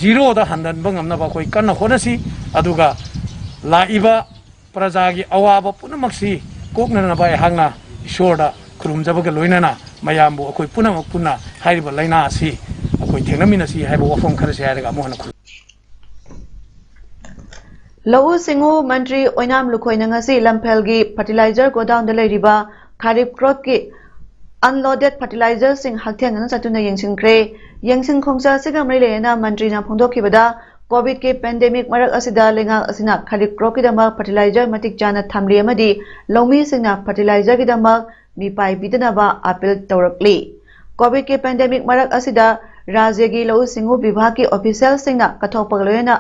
ꯖꯤꯔꯣꯗ ꯍꯟꯍꯟꯕ ꯉꯝꯅꯕ ꯑꯩꯈꯣꯏ ꯀꯟꯅ ꯍꯣꯠꯅꯁꯤ꯫ ꯑꯗꯨꯒ ꯂꯥꯛꯏꯕ ꯄ꯭ꯔꯖꯥꯒꯤ ꯑꯋꯥꯕ ꯄꯨꯝꯅꯃꯛꯁꯤ ꯀꯣꯛꯅꯅꯕ ꯑꯩꯍꯥꯛꯅ ꯏꯁꯣꯔꯗ ꯈꯨꯔꯨꯝꯖꯕꯒ ꯂꯣꯏꯅꯅ ꯃꯌꯥꯝꯕꯨ ꯑꯩꯈꯣꯏ ꯄꯨꯝꯅꯃꯛ ꯄꯨꯟꯅ ꯍꯥꯏꯔꯤꯕ ꯂꯥꯏꯅꯥ ꯑꯁꯤ ꯑꯩꯈꯣꯏ ꯊꯦꯡꯅꯃꯤꯟꯅꯁꯤ ꯍꯥꯏꯕ ꯋꯥꯐꯝ ꯈꯔꯁꯤ ꯍꯥꯏꯔꯒ ꯑꯃꯨꯛ ꯍꯟꯅ ꯈꯨꯔꯨꯝ꯫ ꯂꯧꯎ ꯁꯤꯡꯎ ꯃꯟꯇ꯭ꯔꯤ ꯑꯣꯏꯅꯥꯝ ꯂꯨꯈꯣꯏꯅ ꯉꯁꯤ ꯂꯝꯐꯦꯜꯒꯤ ꯐꯔꯇꯤꯂꯥꯏꯖꯔ ꯒꯣꯗꯥꯎꯟꯗ ꯂꯩꯔꯤꯕ ꯈꯥꯔꯤꯞ ꯀ꯭ꯔꯣꯞꯀꯤ ꯑꯟꯂꯣꯗꯦꯗ ꯐꯔꯇꯤꯂꯥꯏꯖꯔꯁꯤꯡ ꯍꯛꯊꯦꯡꯅꯅ ꯆꯠꯇꯨꯅ ꯌꯦꯡꯁꯤꯟꯈ꯭ꯔꯦ꯫ ꯌꯦꯡꯁꯤꯟ ꯈꯣꯡꯁꯥ ꯑꯁꯤꯒ ꯃꯔꯤ ꯂꯩꯅꯅ ꯃꯟꯇ꯭ꯔꯤꯅ ꯐꯣꯡꯗꯣꯛꯈꯤꯕꯗ, ꯀꯣꯚꯤꯗꯀꯤ ꯄꯦꯟꯗꯦꯃꯤꯛ ꯃꯔꯛ ꯑꯁꯤꯗ ꯂꯩꯉꯥꯛ ꯑꯁꯤꯅ ꯈꯥꯔꯤꯞ ꯀ꯭ꯔꯣꯞꯀꯤꯗꯃꯛ ꯐꯔꯇꯤꯂꯥꯏꯖꯔ ꯃꯇꯤꯛ ꯆꯥꯅ ꯊꯝꯂꯤ ꯑꯃꯗꯤ ꯂꯧꯃꯤꯁꯤꯡꯅ ꯐꯔꯇꯤꯂꯥꯏꯖꯔꯒꯤꯗꯃꯛ ꯃꯤꯄꯥꯏ ꯄꯤꯗꯅꯕ ꯑꯥꯄꯤꯜ ꯇꯧꯔꯛꯂꯤ꯫ ꯀꯣꯚꯤꯗꯀꯤ ꯄꯦꯟꯗꯦꯃꯤꯛ ꯃꯔꯛ ꯑꯁꯤꯗ ꯔꯥꯖ꯭ꯌꯒꯤ ꯂꯧꯎ ꯁꯤꯡꯎ ꯕꯤꯚꯥꯒꯀꯤ ꯑꯣꯐꯤꯁꯤꯌꯦꯜꯁꯤꯡꯅ ꯀꯠꯊꯣꯛꯄꯒ ꯂꯣꯏꯅꯅ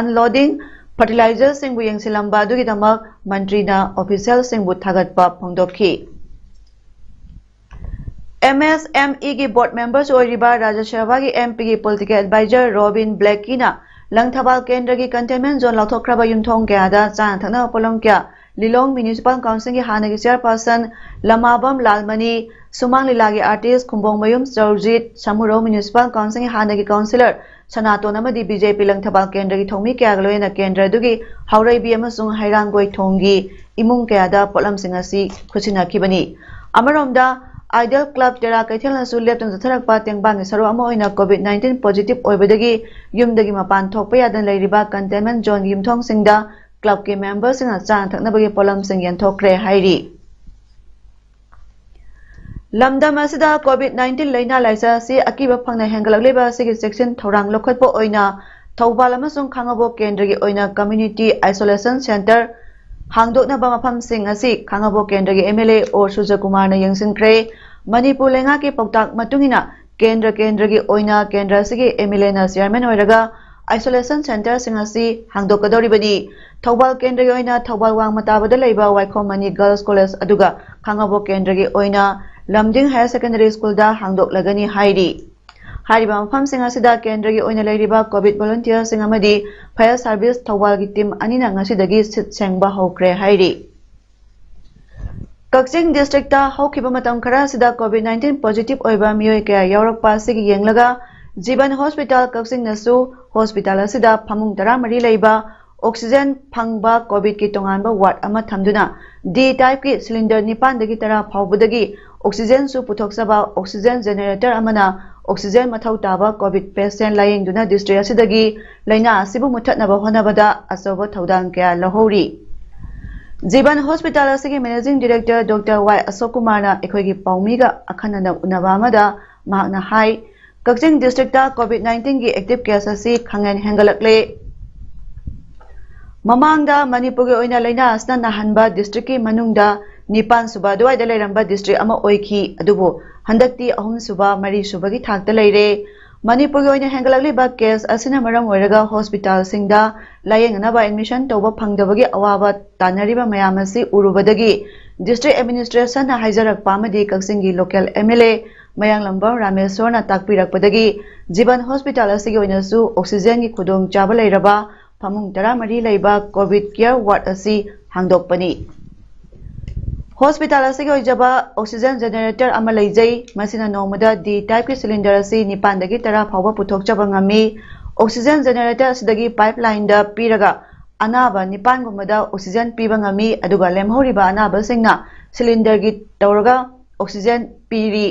ꯑꯟꯂꯣꯗꯤꯡ ꯐꯔꯇꯤꯂꯥꯏꯖꯔꯁꯤꯡꯕꯨ ꯌꯦꯡꯁꯤꯜꯂꯝꯕ ꯑꯗꯨꯒꯤꯗꯃꯛ ꯃꯟꯇ꯭ꯔꯤꯅ ꯑꯣꯐꯤꯁꯤꯌꯦꯜꯁꯤꯡꯕꯨ ꯊꯥꯒꯠꯄ ꯐꯣꯡꯗꯣꯛꯈꯤ꯫ ꯑꯦꯝ ꯑꯦꯁ ꯑꯦꯝ ꯏꯒꯤ ꯕꯣꯔꯗ ꯃꯦꯝꯕꯔꯁꯨ ꯑꯣꯏꯔꯤꯕ ꯔꯥꯖ꯭ꯌ ꯁꯚꯥꯒꯤ ꯑꯦꯝ ꯄꯤꯒꯤ ꯄꯣꯂꯤꯇꯤꯀꯦꯜ ꯑꯦꯗꯚꯥꯏꯖꯔ ꯔꯣꯕꯤꯟ ꯕ꯭ꯂꯦꯛꯀꯤꯅ ꯂꯪꯊꯕꯥꯜ ꯀꯦꯟꯗ꯭ꯔꯒꯤ ꯀꯟꯇꯦꯟꯃꯦꯟ ꯖꯣꯟ ꯂꯥꯎꯊꯣꯛꯈ꯭ꯔꯕ ꯌꯨꯝꯊꯣꯡ ꯀꯌꯥꯗ ꯆꯥꯅ ꯊꯛꯅꯕ ꯄꯣꯠꯂꯝ ꯀꯌꯥ ꯂꯤꯂꯣꯡ ꯃ꯭ꯌꯨꯅꯤꯁꯤꯄꯥꯜ ꯀꯥꯎꯟꯁꯤꯜꯒꯤ ꯍꯥꯟꯅꯒꯤ ꯆꯤꯌꯔꯄꯥꯔꯁꯟ ꯂꯃꯥꯕꯝ ꯂꯥꯜꯃꯅꯤ, ꯁꯨꯃꯥꯡ ꯂꯤꯂꯥꯒꯤ ꯑꯥꯔꯇꯤꯁ ꯈꯨꯝꯕꯣꯡꯃꯌꯨꯝ ꯆꯧꯔꯖꯤꯠ, ꯁꯃꯨꯔꯧ ꯃ꯭ꯌꯨꯅꯤꯁꯤꯄꯥꯜ ꯀꯥꯎꯟꯁꯤꯜꯒꯤ ꯍꯥꯟꯅꯒꯤ ꯀꯥꯎꯟꯁꯤꯂꯔ ꯁꯅꯥꯇꯣꯟ ꯑꯃꯗꯤ ꯕꯤ ꯖꯦ ꯄꯤ ꯂꯪꯊꯕꯥꯜ ꯀꯦꯟꯗ꯭ꯔꯒꯤ ꯊꯧꯃꯤ ꯀꯌꯥꯒ ꯂꯣꯏꯅꯅ ꯀꯦꯟꯗ꯭ꯔ ꯑꯗꯨꯒꯤ ꯍꯥꯎꯔꯩꯕꯤ ꯑꯃꯁꯨꯡ ꯍꯩꯔꯥꯡꯒꯣꯏ ꯊꯣꯡꯒꯤ ꯏꯃꯨꯡ ꯀꯌꯥꯗ ꯄꯣꯠꯂꯝꯁꯤꯡ ꯑꯁꯤ ꯈꯨꯠꯁꯤꯟꯅꯈꯤꯕꯅꯤ꯫ ꯑꯃꯔꯣꯝꯗ, ꯑꯥꯏꯗꯜ ꯀ꯭ꯂꯕ ꯇꯦꯔꯥ ꯀꯩꯊꯦꯜꯅꯁꯨ ꯂꯦꯞꯇꯅ ꯆꯠꯊꯔꯛꯄ ꯇꯦꯡꯕꯥꯡꯒꯤ ꯁꯔꯨꯛ ꯑꯃ ꯑꯣꯏꯅ ꯀꯣꯚꯤꯗ ꯅꯥꯏꯟꯇꯤꯟ ꯄꯣꯖꯤꯇꯤꯚ ꯑꯣꯏꯕꯗꯒꯤ ꯌꯨꯝꯗꯒꯤ ꯃꯄꯥꯟ ꯊꯣꯛꯄ ꯌꯥꯗꯅ ꯂꯩꯔꯤꯕ ꯀꯟꯇꯦꯟꯃꯦꯟ ꯖꯣꯟꯒꯤ ꯌꯨꯝꯊꯣꯡꯁꯤꯡꯗ ꯀ꯭ꯂꯕꯀꯤ ꯃꯦꯝꯕꯔꯁꯤꯡꯅ ꯆꯥꯅ ꯊꯛꯅꯕꯒꯤ ꯄꯣꯠꯂꯝꯁꯤꯡ ꯌꯦꯟꯊꯣꯛꯈ꯭ꯔꯦ ꯍꯥꯏꯔꯤ꯫ ꯂꯝꯗꯝ ꯑꯁꯤꯗ ꯀꯣꯚꯤꯗ ꯅꯥꯏꯟꯇꯤꯟ ꯂꯥꯏꯅꯥ ꯂꯥꯏꯆꯠ ꯑꯁꯤ ꯑꯀꯤꯕ ꯐꯪꯅ ꯍꯦꯟꯒꯠꯂꯛꯂꯤꯕ ꯑꯁꯤꯒꯤ ꯆꯦꯛꯁꯤꯟ ꯊꯧꯔꯥꯡ ꯂꯧꯈꯠꯄ ꯑꯣꯏꯅ ꯊꯧꯕꯥꯜ ꯑꯃꯁꯨꯡ ꯈꯥꯉꯕꯣꯛ ꯀꯦꯟꯗ꯭ꯔꯒꯤ ꯑꯣꯏꯅ ꯀꯝꯃ꯭ꯌꯨꯅꯤꯇꯤ ꯑꯥꯏꯁꯣꯂꯦꯁꯟ ꯁꯦꯟꯇꯔ ꯍꯥꯡꯗꯣꯛꯅꯕ ꯃꯐꯝꯁꯤꯡ ꯑꯁꯤ ꯈꯥꯉꯕꯣꯛ ꯀꯦꯟꯗ꯭ꯔꯒꯤ ꯑꯦꯝ ꯑꯦꯜ ꯑꯦ ꯑꯣ ꯁꯨꯔꯖꯀꯨꯃꯥꯔꯅ ꯌꯦꯡꯁꯤꯟꯈ꯭ꯔꯦ꯫ ꯃꯅꯤꯄꯨꯔ ꯂꯩꯉꯥꯛꯀꯤ ꯄꯥꯎꯇꯥꯛ ꯃꯇꯨꯡ ꯏꯟꯅ ꯀꯦꯟꯗ꯭ꯔ ꯀꯦꯟꯗ꯭ꯔꯒꯤ ꯑꯣꯏꯅ ꯀꯦꯟꯗ꯭ꯔ ꯑꯁꯤꯒꯤ ꯑꯦꯝ ꯑꯦꯜ ꯑꯦꯅ ꯆꯤꯌꯔꯃꯦꯟ ꯑꯣꯏꯔꯒ ꯑꯥꯏꯁꯣꯂꯦꯁꯟ ꯁꯦꯟꯇꯔꯁꯤꯡ ꯑꯁꯤ ꯍꯥꯡꯗꯣꯛꯀꯗꯧꯔꯤꯕꯅꯤ꯫ ꯊꯧꯕꯥꯜ ꯀꯦꯟꯗ꯭ꯔꯒꯤ ꯑꯣꯏꯅ ꯊꯧꯕꯥꯜ ꯋꯥꯡꯃ ꯇꯥꯕꯗ ꯂꯩꯕ ꯋꯥꯏꯈꯣꯝ ꯃꯅꯤ ꯒꯔꯜꯁ ꯀꯣꯂꯦꯖ ꯑꯗꯨꯒ ꯈꯥꯉꯕꯣꯛ ꯀꯦꯟꯗ꯭ꯔꯒꯤ ꯑꯣꯏꯅ ꯂꯝꯗꯤꯡ ꯍꯥꯌꯔ ꯁꯦꯀꯦꯟꯗꯔꯤ ꯁ꯭ꯀꯨꯜꯗ ꯍꯥꯡꯗꯣꯛꯂꯒꯅꯤ ꯍꯥꯏꯔꯤ꯫ ꯍꯥꯏꯔꯤꯕ ꯃꯐꯝꯁꯤꯡ ꯑꯁꯤꯗ ꯀꯦꯟꯗ꯭ꯔꯒꯤ ꯑꯣꯏꯅ ꯂꯩꯔꯤꯕ ꯀꯣꯚꯤꯗ ꯚꯣꯂꯨꯟꯇꯤꯌꯔꯁꯤꯡ ꯑꯃꯗꯤ ꯐꯥꯌꯔ ꯁꯥꯔꯚꯤꯁ ꯊꯧꯕꯥꯜꯒꯤ ꯇꯤꯝ ꯑꯅꯤꯅ ꯉꯁꯤꯗꯒꯤ ꯁꯤꯠ ꯁꯦꯡꯕ ꯍꯧꯈ꯭ꯔꯦ ꯍꯥꯏꯔꯤ꯫ ꯀꯛꯆꯤꯡ ꯗꯤꯁꯇ꯭ꯔꯤꯛꯇ ꯍꯧꯈꯤꯕ ꯃꯇꯝ ꯈꯔ ꯑꯁꯤꯗ ꯀꯣꯚꯤꯗ ꯅꯥꯏꯟꯇꯤꯟ ꯄꯣꯖꯤꯇꯤꯚ ꯑꯣꯏꯕ ꯃꯤꯑꯣꯏ ꯀꯌꯥ ꯌꯥꯎꯔꯛꯄ ꯑꯁꯤꯒꯤ ꯌꯦꯡꯂꯒ ꯖꯤꯕꯟ ꯍꯣꯁꯄꯤꯇꯥꯜ ꯀꯛꯆꯤꯡꯅꯁꯨ ꯍꯣꯁꯄꯤꯇꯥꯜ ꯑꯁꯤꯗ ꯐꯃꯨꯡ ꯇꯔꯥꯃꯔꯤ ꯂꯩꯕ ꯑꯣꯛꯁꯤꯖꯦꯟ ꯐꯪꯕ ꯀꯣꯚꯤꯗꯀꯤ ꯇꯣꯉꯥꯟꯕ ꯋꯥꯔꯗ ꯑꯃ ꯊꯝꯗꯨꯅ ꯗꯤ ꯇꯥꯏꯞꯀꯤ ꯁꯤꯂꯤꯟꯗꯔ ꯅꯤꯄꯥꯟꯗꯒꯤ ꯇꯔꯥ ꯐꯥꯎꯕꯗꯒꯤ ꯑꯣꯛꯁꯤꯖꯦꯟꯁꯨ ꯄꯨꯊꯣꯛꯆꯕ ꯑꯣꯛꯁꯤꯖꯦꯟ ꯖꯦꯅꯦꯔꯦꯇꯔ ꯑꯃꯅ ꯑꯣꯛꯁꯤꯖꯦꯟ ꯃꯊꯧ ꯇꯥꯕ ꯀꯣꯚꯤꯗ ꯄꯦꯁꯦꯟ ꯂꯥꯌꯦꯡꯗꯨꯅ ꯗꯤꯁꯇ꯭ꯔꯤꯛ ꯑꯁꯤꯗꯒꯤ ꯂꯥꯏꯅꯥ ꯑꯁꯤꯕꯨ ꯃꯨꯠꯊꯠꯅꯕ ꯍꯣꯠꯅꯕꯗ ꯑꯆꯧꯕ ꯊꯧꯗꯥꯡ ꯀꯌꯥ ꯂꯧꯍꯧꯔꯤ꯫ ꯖꯤꯕꯟ ꯍꯣꯁꯄꯤꯇꯥꯜ ꯑꯁꯤꯒꯤ ꯃꯦꯅꯦꯖꯤꯡ ꯗꯤꯔꯦꯛꯇꯔ ꯗꯣꯛꯇꯔ ꯋꯥꯏ ꯑꯁꯣꯛ ꯀꯨꯃꯥꯔꯅ ꯑꯩꯈꯣꯏꯒꯤ ꯄꯥꯎꯃꯤꯒ ꯑꯈꯟꯅꯅ ꯎꯅꯕ ꯑꯃꯗ ꯃꯍꯥꯛꯅ ꯍꯥꯏ, ꯀꯛꯆꯤꯡ ꯗꯤꯁꯇ꯭ꯔꯤꯛꯇ ꯀꯣꯚꯤꯗ ꯅꯥꯏꯟꯇꯤꯟꯒꯤ ꯑꯦꯛꯇꯤꯚ ꯀꯦꯁ ꯑꯁꯤ ꯈꯪꯍꯦꯟ ꯍꯦꯟꯒꯠꯂꯛꯂꯦ꯫ ꯃꯃꯥꯡꯗ ꯃꯅꯤꯄꯨꯔꯒꯤ ꯑꯣꯏꯅ ꯂꯥꯏꯅꯥ ꯑꯁꯤꯅ ꯅꯥꯍꯟꯕ ꯗꯤꯁꯇ꯭ꯔꯤꯛꯀꯤ ꯃꯅꯨꯡꯗ ꯅꯤꯄꯥꯟ ꯁꯨꯕ ꯑꯗꯨꯋꯥꯏꯗ ꯂꯩꯔꯝꯕ ꯗꯤꯁꯇ꯭ꯔꯤꯛ ꯑꯃ ꯑꯣꯏꯈꯤ, ꯑꯗꯨꯕꯨ ꯍꯟꯗꯛꯇꯤ ꯑꯍꯨꯝ ꯁꯨꯕ, ꯃꯔꯤ ꯁꯨꯕꯒꯤ ꯊꯥꯛꯇ ꯂꯩꯔꯦ꯫ ꯃꯅꯤꯄꯨꯔꯒꯤ ꯑꯣꯏꯅ ꯍꯦꯟꯒꯠꯂꯛꯂꯤꯕ ꯀꯦꯁ ꯑꯁꯤꯅ ꯃꯔꯝ ꯑꯣꯏꯔꯒ ꯍꯣꯁꯄꯤꯇꯥꯜꯁꯤꯡꯗ ꯂꯥꯌꯦꯡꯅꯅꯕ ꯑꯦꯗꯃꯤꯁꯟ ꯇꯧꯕ ꯐꯪꯗꯕꯒꯤ ꯑꯋꯥꯕ ꯇꯥꯅꯔꯤꯕ ꯃꯌꯥꯝ ꯑꯁꯤ ꯎꯔꯨꯕꯗꯒꯤ ꯗꯤꯁꯇ꯭ꯔꯤꯛ ꯑꯦꯗꯃꯤꯅꯤꯁꯇ꯭ꯔꯦꯁꯟꯅ ꯍꯥꯏꯖꯔꯛꯄ ꯑꯃꯗꯤ ꯀꯛꯆꯤꯡꯒꯤ ꯂꯣꯀꯦꯜ ꯑꯦꯝ ꯑꯦꯜ ꯑꯦ ꯃꯌꯥꯡꯂꯝꯕꯝ ꯔꯥꯃꯦꯁꯣꯔꯅ ꯇꯥꯛꯄꯤꯔꯛꯄꯗꯒꯤ ꯖꯤꯕꯟ ꯍꯣꯁꯄꯤꯇꯥꯜ ꯑꯁꯤꯒꯤ ꯑꯣꯏꯅꯁꯨ ꯑꯣꯛꯁꯤꯖꯦꯟꯒꯤ ꯈꯨꯗꯣꯡꯆꯥꯕ ꯂꯩꯔꯕ ꯐꯃꯨꯡ ꯇꯔꯥꯃꯔꯤ ꯂꯩꯕ ꯀꯣꯚꯤꯗ ꯀꯦꯌꯔ ꯋꯥꯔꯗ ꯑꯁꯤ ꯍꯥꯡꯗꯣꯛꯄꯅꯤ꯫ ꯍꯣꯁꯄꯤꯇꯥꯜ ꯑꯁꯤꯒꯤ ꯑꯣꯏꯖꯕ ꯑꯣꯛꯁꯤꯖꯦꯟ ꯖꯦꯅꯦꯔꯦꯇꯔ ꯑꯃ ꯂꯩꯖꯩ꯫ ꯃꯁꯤꯅ ꯅꯣꯡꯃꯗ ꯗꯤ ꯇꯥꯏꯞꯀꯤ ꯁꯤꯂꯤꯟꯗꯔ ꯑꯁꯤ ꯅꯤꯄꯥꯟꯗꯒꯤ ꯇꯔꯥ ꯐꯥꯎꯕ ꯄꯨꯊꯣꯛꯆꯕ ꯉꯝꯃꯤ꯫ ꯑꯣꯛꯁꯤꯖꯦꯟ ꯖꯦꯅꯦꯔꯦꯇꯔ ꯑꯁꯤꯗꯒꯤ ꯄꯥꯏꯞ ꯂꯥꯏꯟꯗ ꯄꯤꯔꯒ ꯑꯅꯥꯕ ꯅꯤꯄꯥꯟꯒꯨꯝꯕꯗ ꯑꯣꯛꯁꯤꯖꯦꯟ ꯄꯤꯕ ꯉꯝꯃꯤ, ꯑꯗꯨꯒ ꯂꯦꯝꯍꯧꯔꯤꯕ ꯑꯅꯥꯕꯁꯤꯡꯅ ꯁꯤꯂꯤꯟꯗꯔꯒꯤ ꯇꯧꯔꯒ ꯑꯣꯛꯁꯤꯖꯦꯟ ꯄꯤꯔꯤ꯫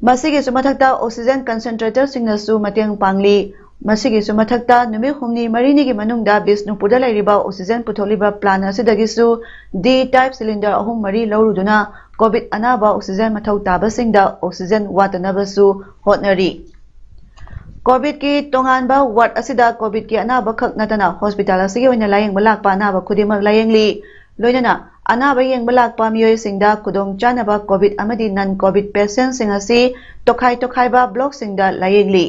ꯃꯁꯤꯒꯤꯁꯨ ꯃꯊꯛꯇ ꯑꯣꯛꯁꯤꯖꯦꯟ ꯀꯟꯁꯦꯟꯇ꯭ꯔꯦꯇꯔꯁꯤꯡꯅꯁꯨ ꯃꯇꯦꯡ ꯄꯥꯡꯂꯤ꯫ ꯃꯁꯤꯒꯤꯁꯨ ꯃꯊꯛꯇ ꯅꯨꯃꯤꯠ ꯍꯨꯝꯅꯤ ꯃꯔꯤꯅꯤꯒꯤ ꯃꯅꯨꯡꯗ ꯕꯤꯁꯅꯨꯄꯨꯔꯗ ꯂꯩꯔꯤꯕ ꯑꯣꯛꯁꯤꯖꯦꯟ ꯄꯨꯊꯣꯛꯂꯤꯕ ꯄ꯭ꯂꯥꯟ ꯑꯁꯤꯗꯒꯤꯁꯨ ꯗꯤ ꯇꯥꯏꯞ ꯁꯤꯂꯤꯟꯗꯔ ꯑꯍꯨꯝ ꯃꯔꯤ ꯂꯧꯔꯨꯗꯨꯅ ꯀꯣꯚꯤꯗ ꯑꯅꯥꯕ ꯑꯣꯛꯁꯤꯖꯦꯟ ꯃꯊꯧ ꯇꯥꯕꯁꯤꯡꯗ ꯑꯣꯛꯁꯤꯖꯦꯟ ꯋꯥꯠꯇꯅꯕꯁꯨ ꯍꯣꯠꯅꯔꯤ꯫ ꯀꯣꯚꯤꯗꯀꯤ ꯇꯣꯉꯥꯟꯕ ꯋꯥꯔꯗ ꯑꯁꯤꯗ ꯀꯣꯚꯤꯗꯀꯤ ꯑꯅꯥꯕ ꯈꯛ ꯅꯠꯇꯅ ꯍꯣꯁꯄꯤꯇꯥꯜ ꯑꯁꯤꯒꯤ ꯑꯣꯏꯅ ꯂꯥꯌꯦꯡꯕ ꯂꯥꯛꯄ ꯑꯅꯥꯕ ꯈꯨꯗꯤꯡꯃꯛ ꯂꯥꯌꯦꯡꯂꯤ꯫ ꯂꯣꯏꯅꯅ ꯑꯅꯥꯕ ꯌꯦꯡꯕ ꯂꯥꯛꯄ ꯃꯤꯑꯣꯏꯁꯤꯡꯗ ꯈꯨꯗꯣꯡ ꯆꯥꯅꯕ ꯀꯣꯚꯤꯗ ꯑꯃꯗꯤ ꯅꯟ ꯀꯣꯚꯤꯗ ꯄꯦꯁꯦꯟꯁꯤꯡ ꯑꯁꯤ ꯇꯣꯈꯥꯏ ꯇꯣꯈꯥꯏꯕ ꯕ꯭ꯂꯣꯛꯁꯤꯡꯗ ꯂꯥꯌꯦꯡꯂꯤ꯫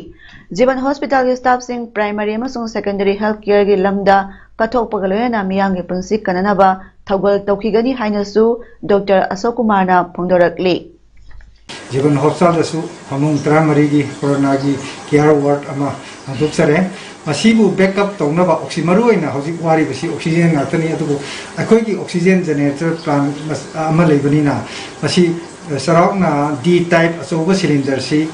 ꯖꯤꯕꯟ ꯍꯣꯁꯄꯤꯇꯥꯜꯒꯤ ꯁ꯭ꯇꯥꯐꯁꯤꯡ ꯄ꯭ꯔꯥꯏꯃꯥꯔꯤ ꯑꯃꯁꯨꯡ ꯁꯦꯀꯦꯟꯗꯔꯤ ꯍꯦꯜꯊ ꯀꯦꯌꯔꯒꯤ ꯂꯝꯗ ꯀꯠꯊꯣꯛꯄꯒ ꯂꯣꯏꯅꯅ ꯃꯤꯌꯥꯝꯒꯤ ꯄꯨꯟꯁꯤ ꯀꯟꯅꯅꯕ ꯊꯧꯒꯜ ꯇꯧꯈꯤꯒꯅꯤ ꯍꯥꯏꯅꯁꯨ ꯗꯣꯛꯇꯔ ꯑꯁꯣꯛ ꯀꯨꯃꯥꯔꯅ ꯐꯣꯡꯗꯣꯔꯛꯂꯤ꯫ ꯖꯤꯕꯟ ꯍꯣꯁꯄꯤꯇꯥꯜꯗꯁꯨ ꯐꯃꯨꯡ ꯇꯔꯥꯃꯔꯤꯒꯤ ꯀꯣꯔꯣꯅꯥꯒꯤ ꯀꯤꯌꯔ ꯋꯥꯔꯗ ꯑꯃ ꯍꯥꯡꯗꯣꯛꯆꯔꯦ꯫ ꯃꯁꯤꯕꯨ ꯕꯦꯛꯑꯞ ꯇꯧꯅꯕ ꯑꯣꯛꯁꯤ-, ꯃꯔꯨꯑꯣꯏꯅ ꯍꯧꯖꯤꯛ ꯋꯥꯔꯤꯕꯁꯤ ꯑꯣꯛꯁꯤꯖꯦꯟ ꯉꯥꯛꯇꯅꯤ꯫ ꯑꯗꯨꯕꯨ ꯑꯩꯈꯣꯏꯒꯤ ꯑꯣꯛꯁꯤꯖꯦꯟ ꯖꯦꯅꯦꯔꯦꯇꯔ ꯄ꯭ꯂꯥꯟ ꯃꯁ-, ꯑꯃ ꯂꯩꯕꯅꯤꯅ, ꯃꯁꯤ, ꯑ, ꯆꯥꯎꯔꯥꯛꯅ ꯗꯤ ꯇꯥꯏꯞ ꯑꯆꯧꯕ ꯁꯤꯂꯤꯟꯗꯔꯁꯤ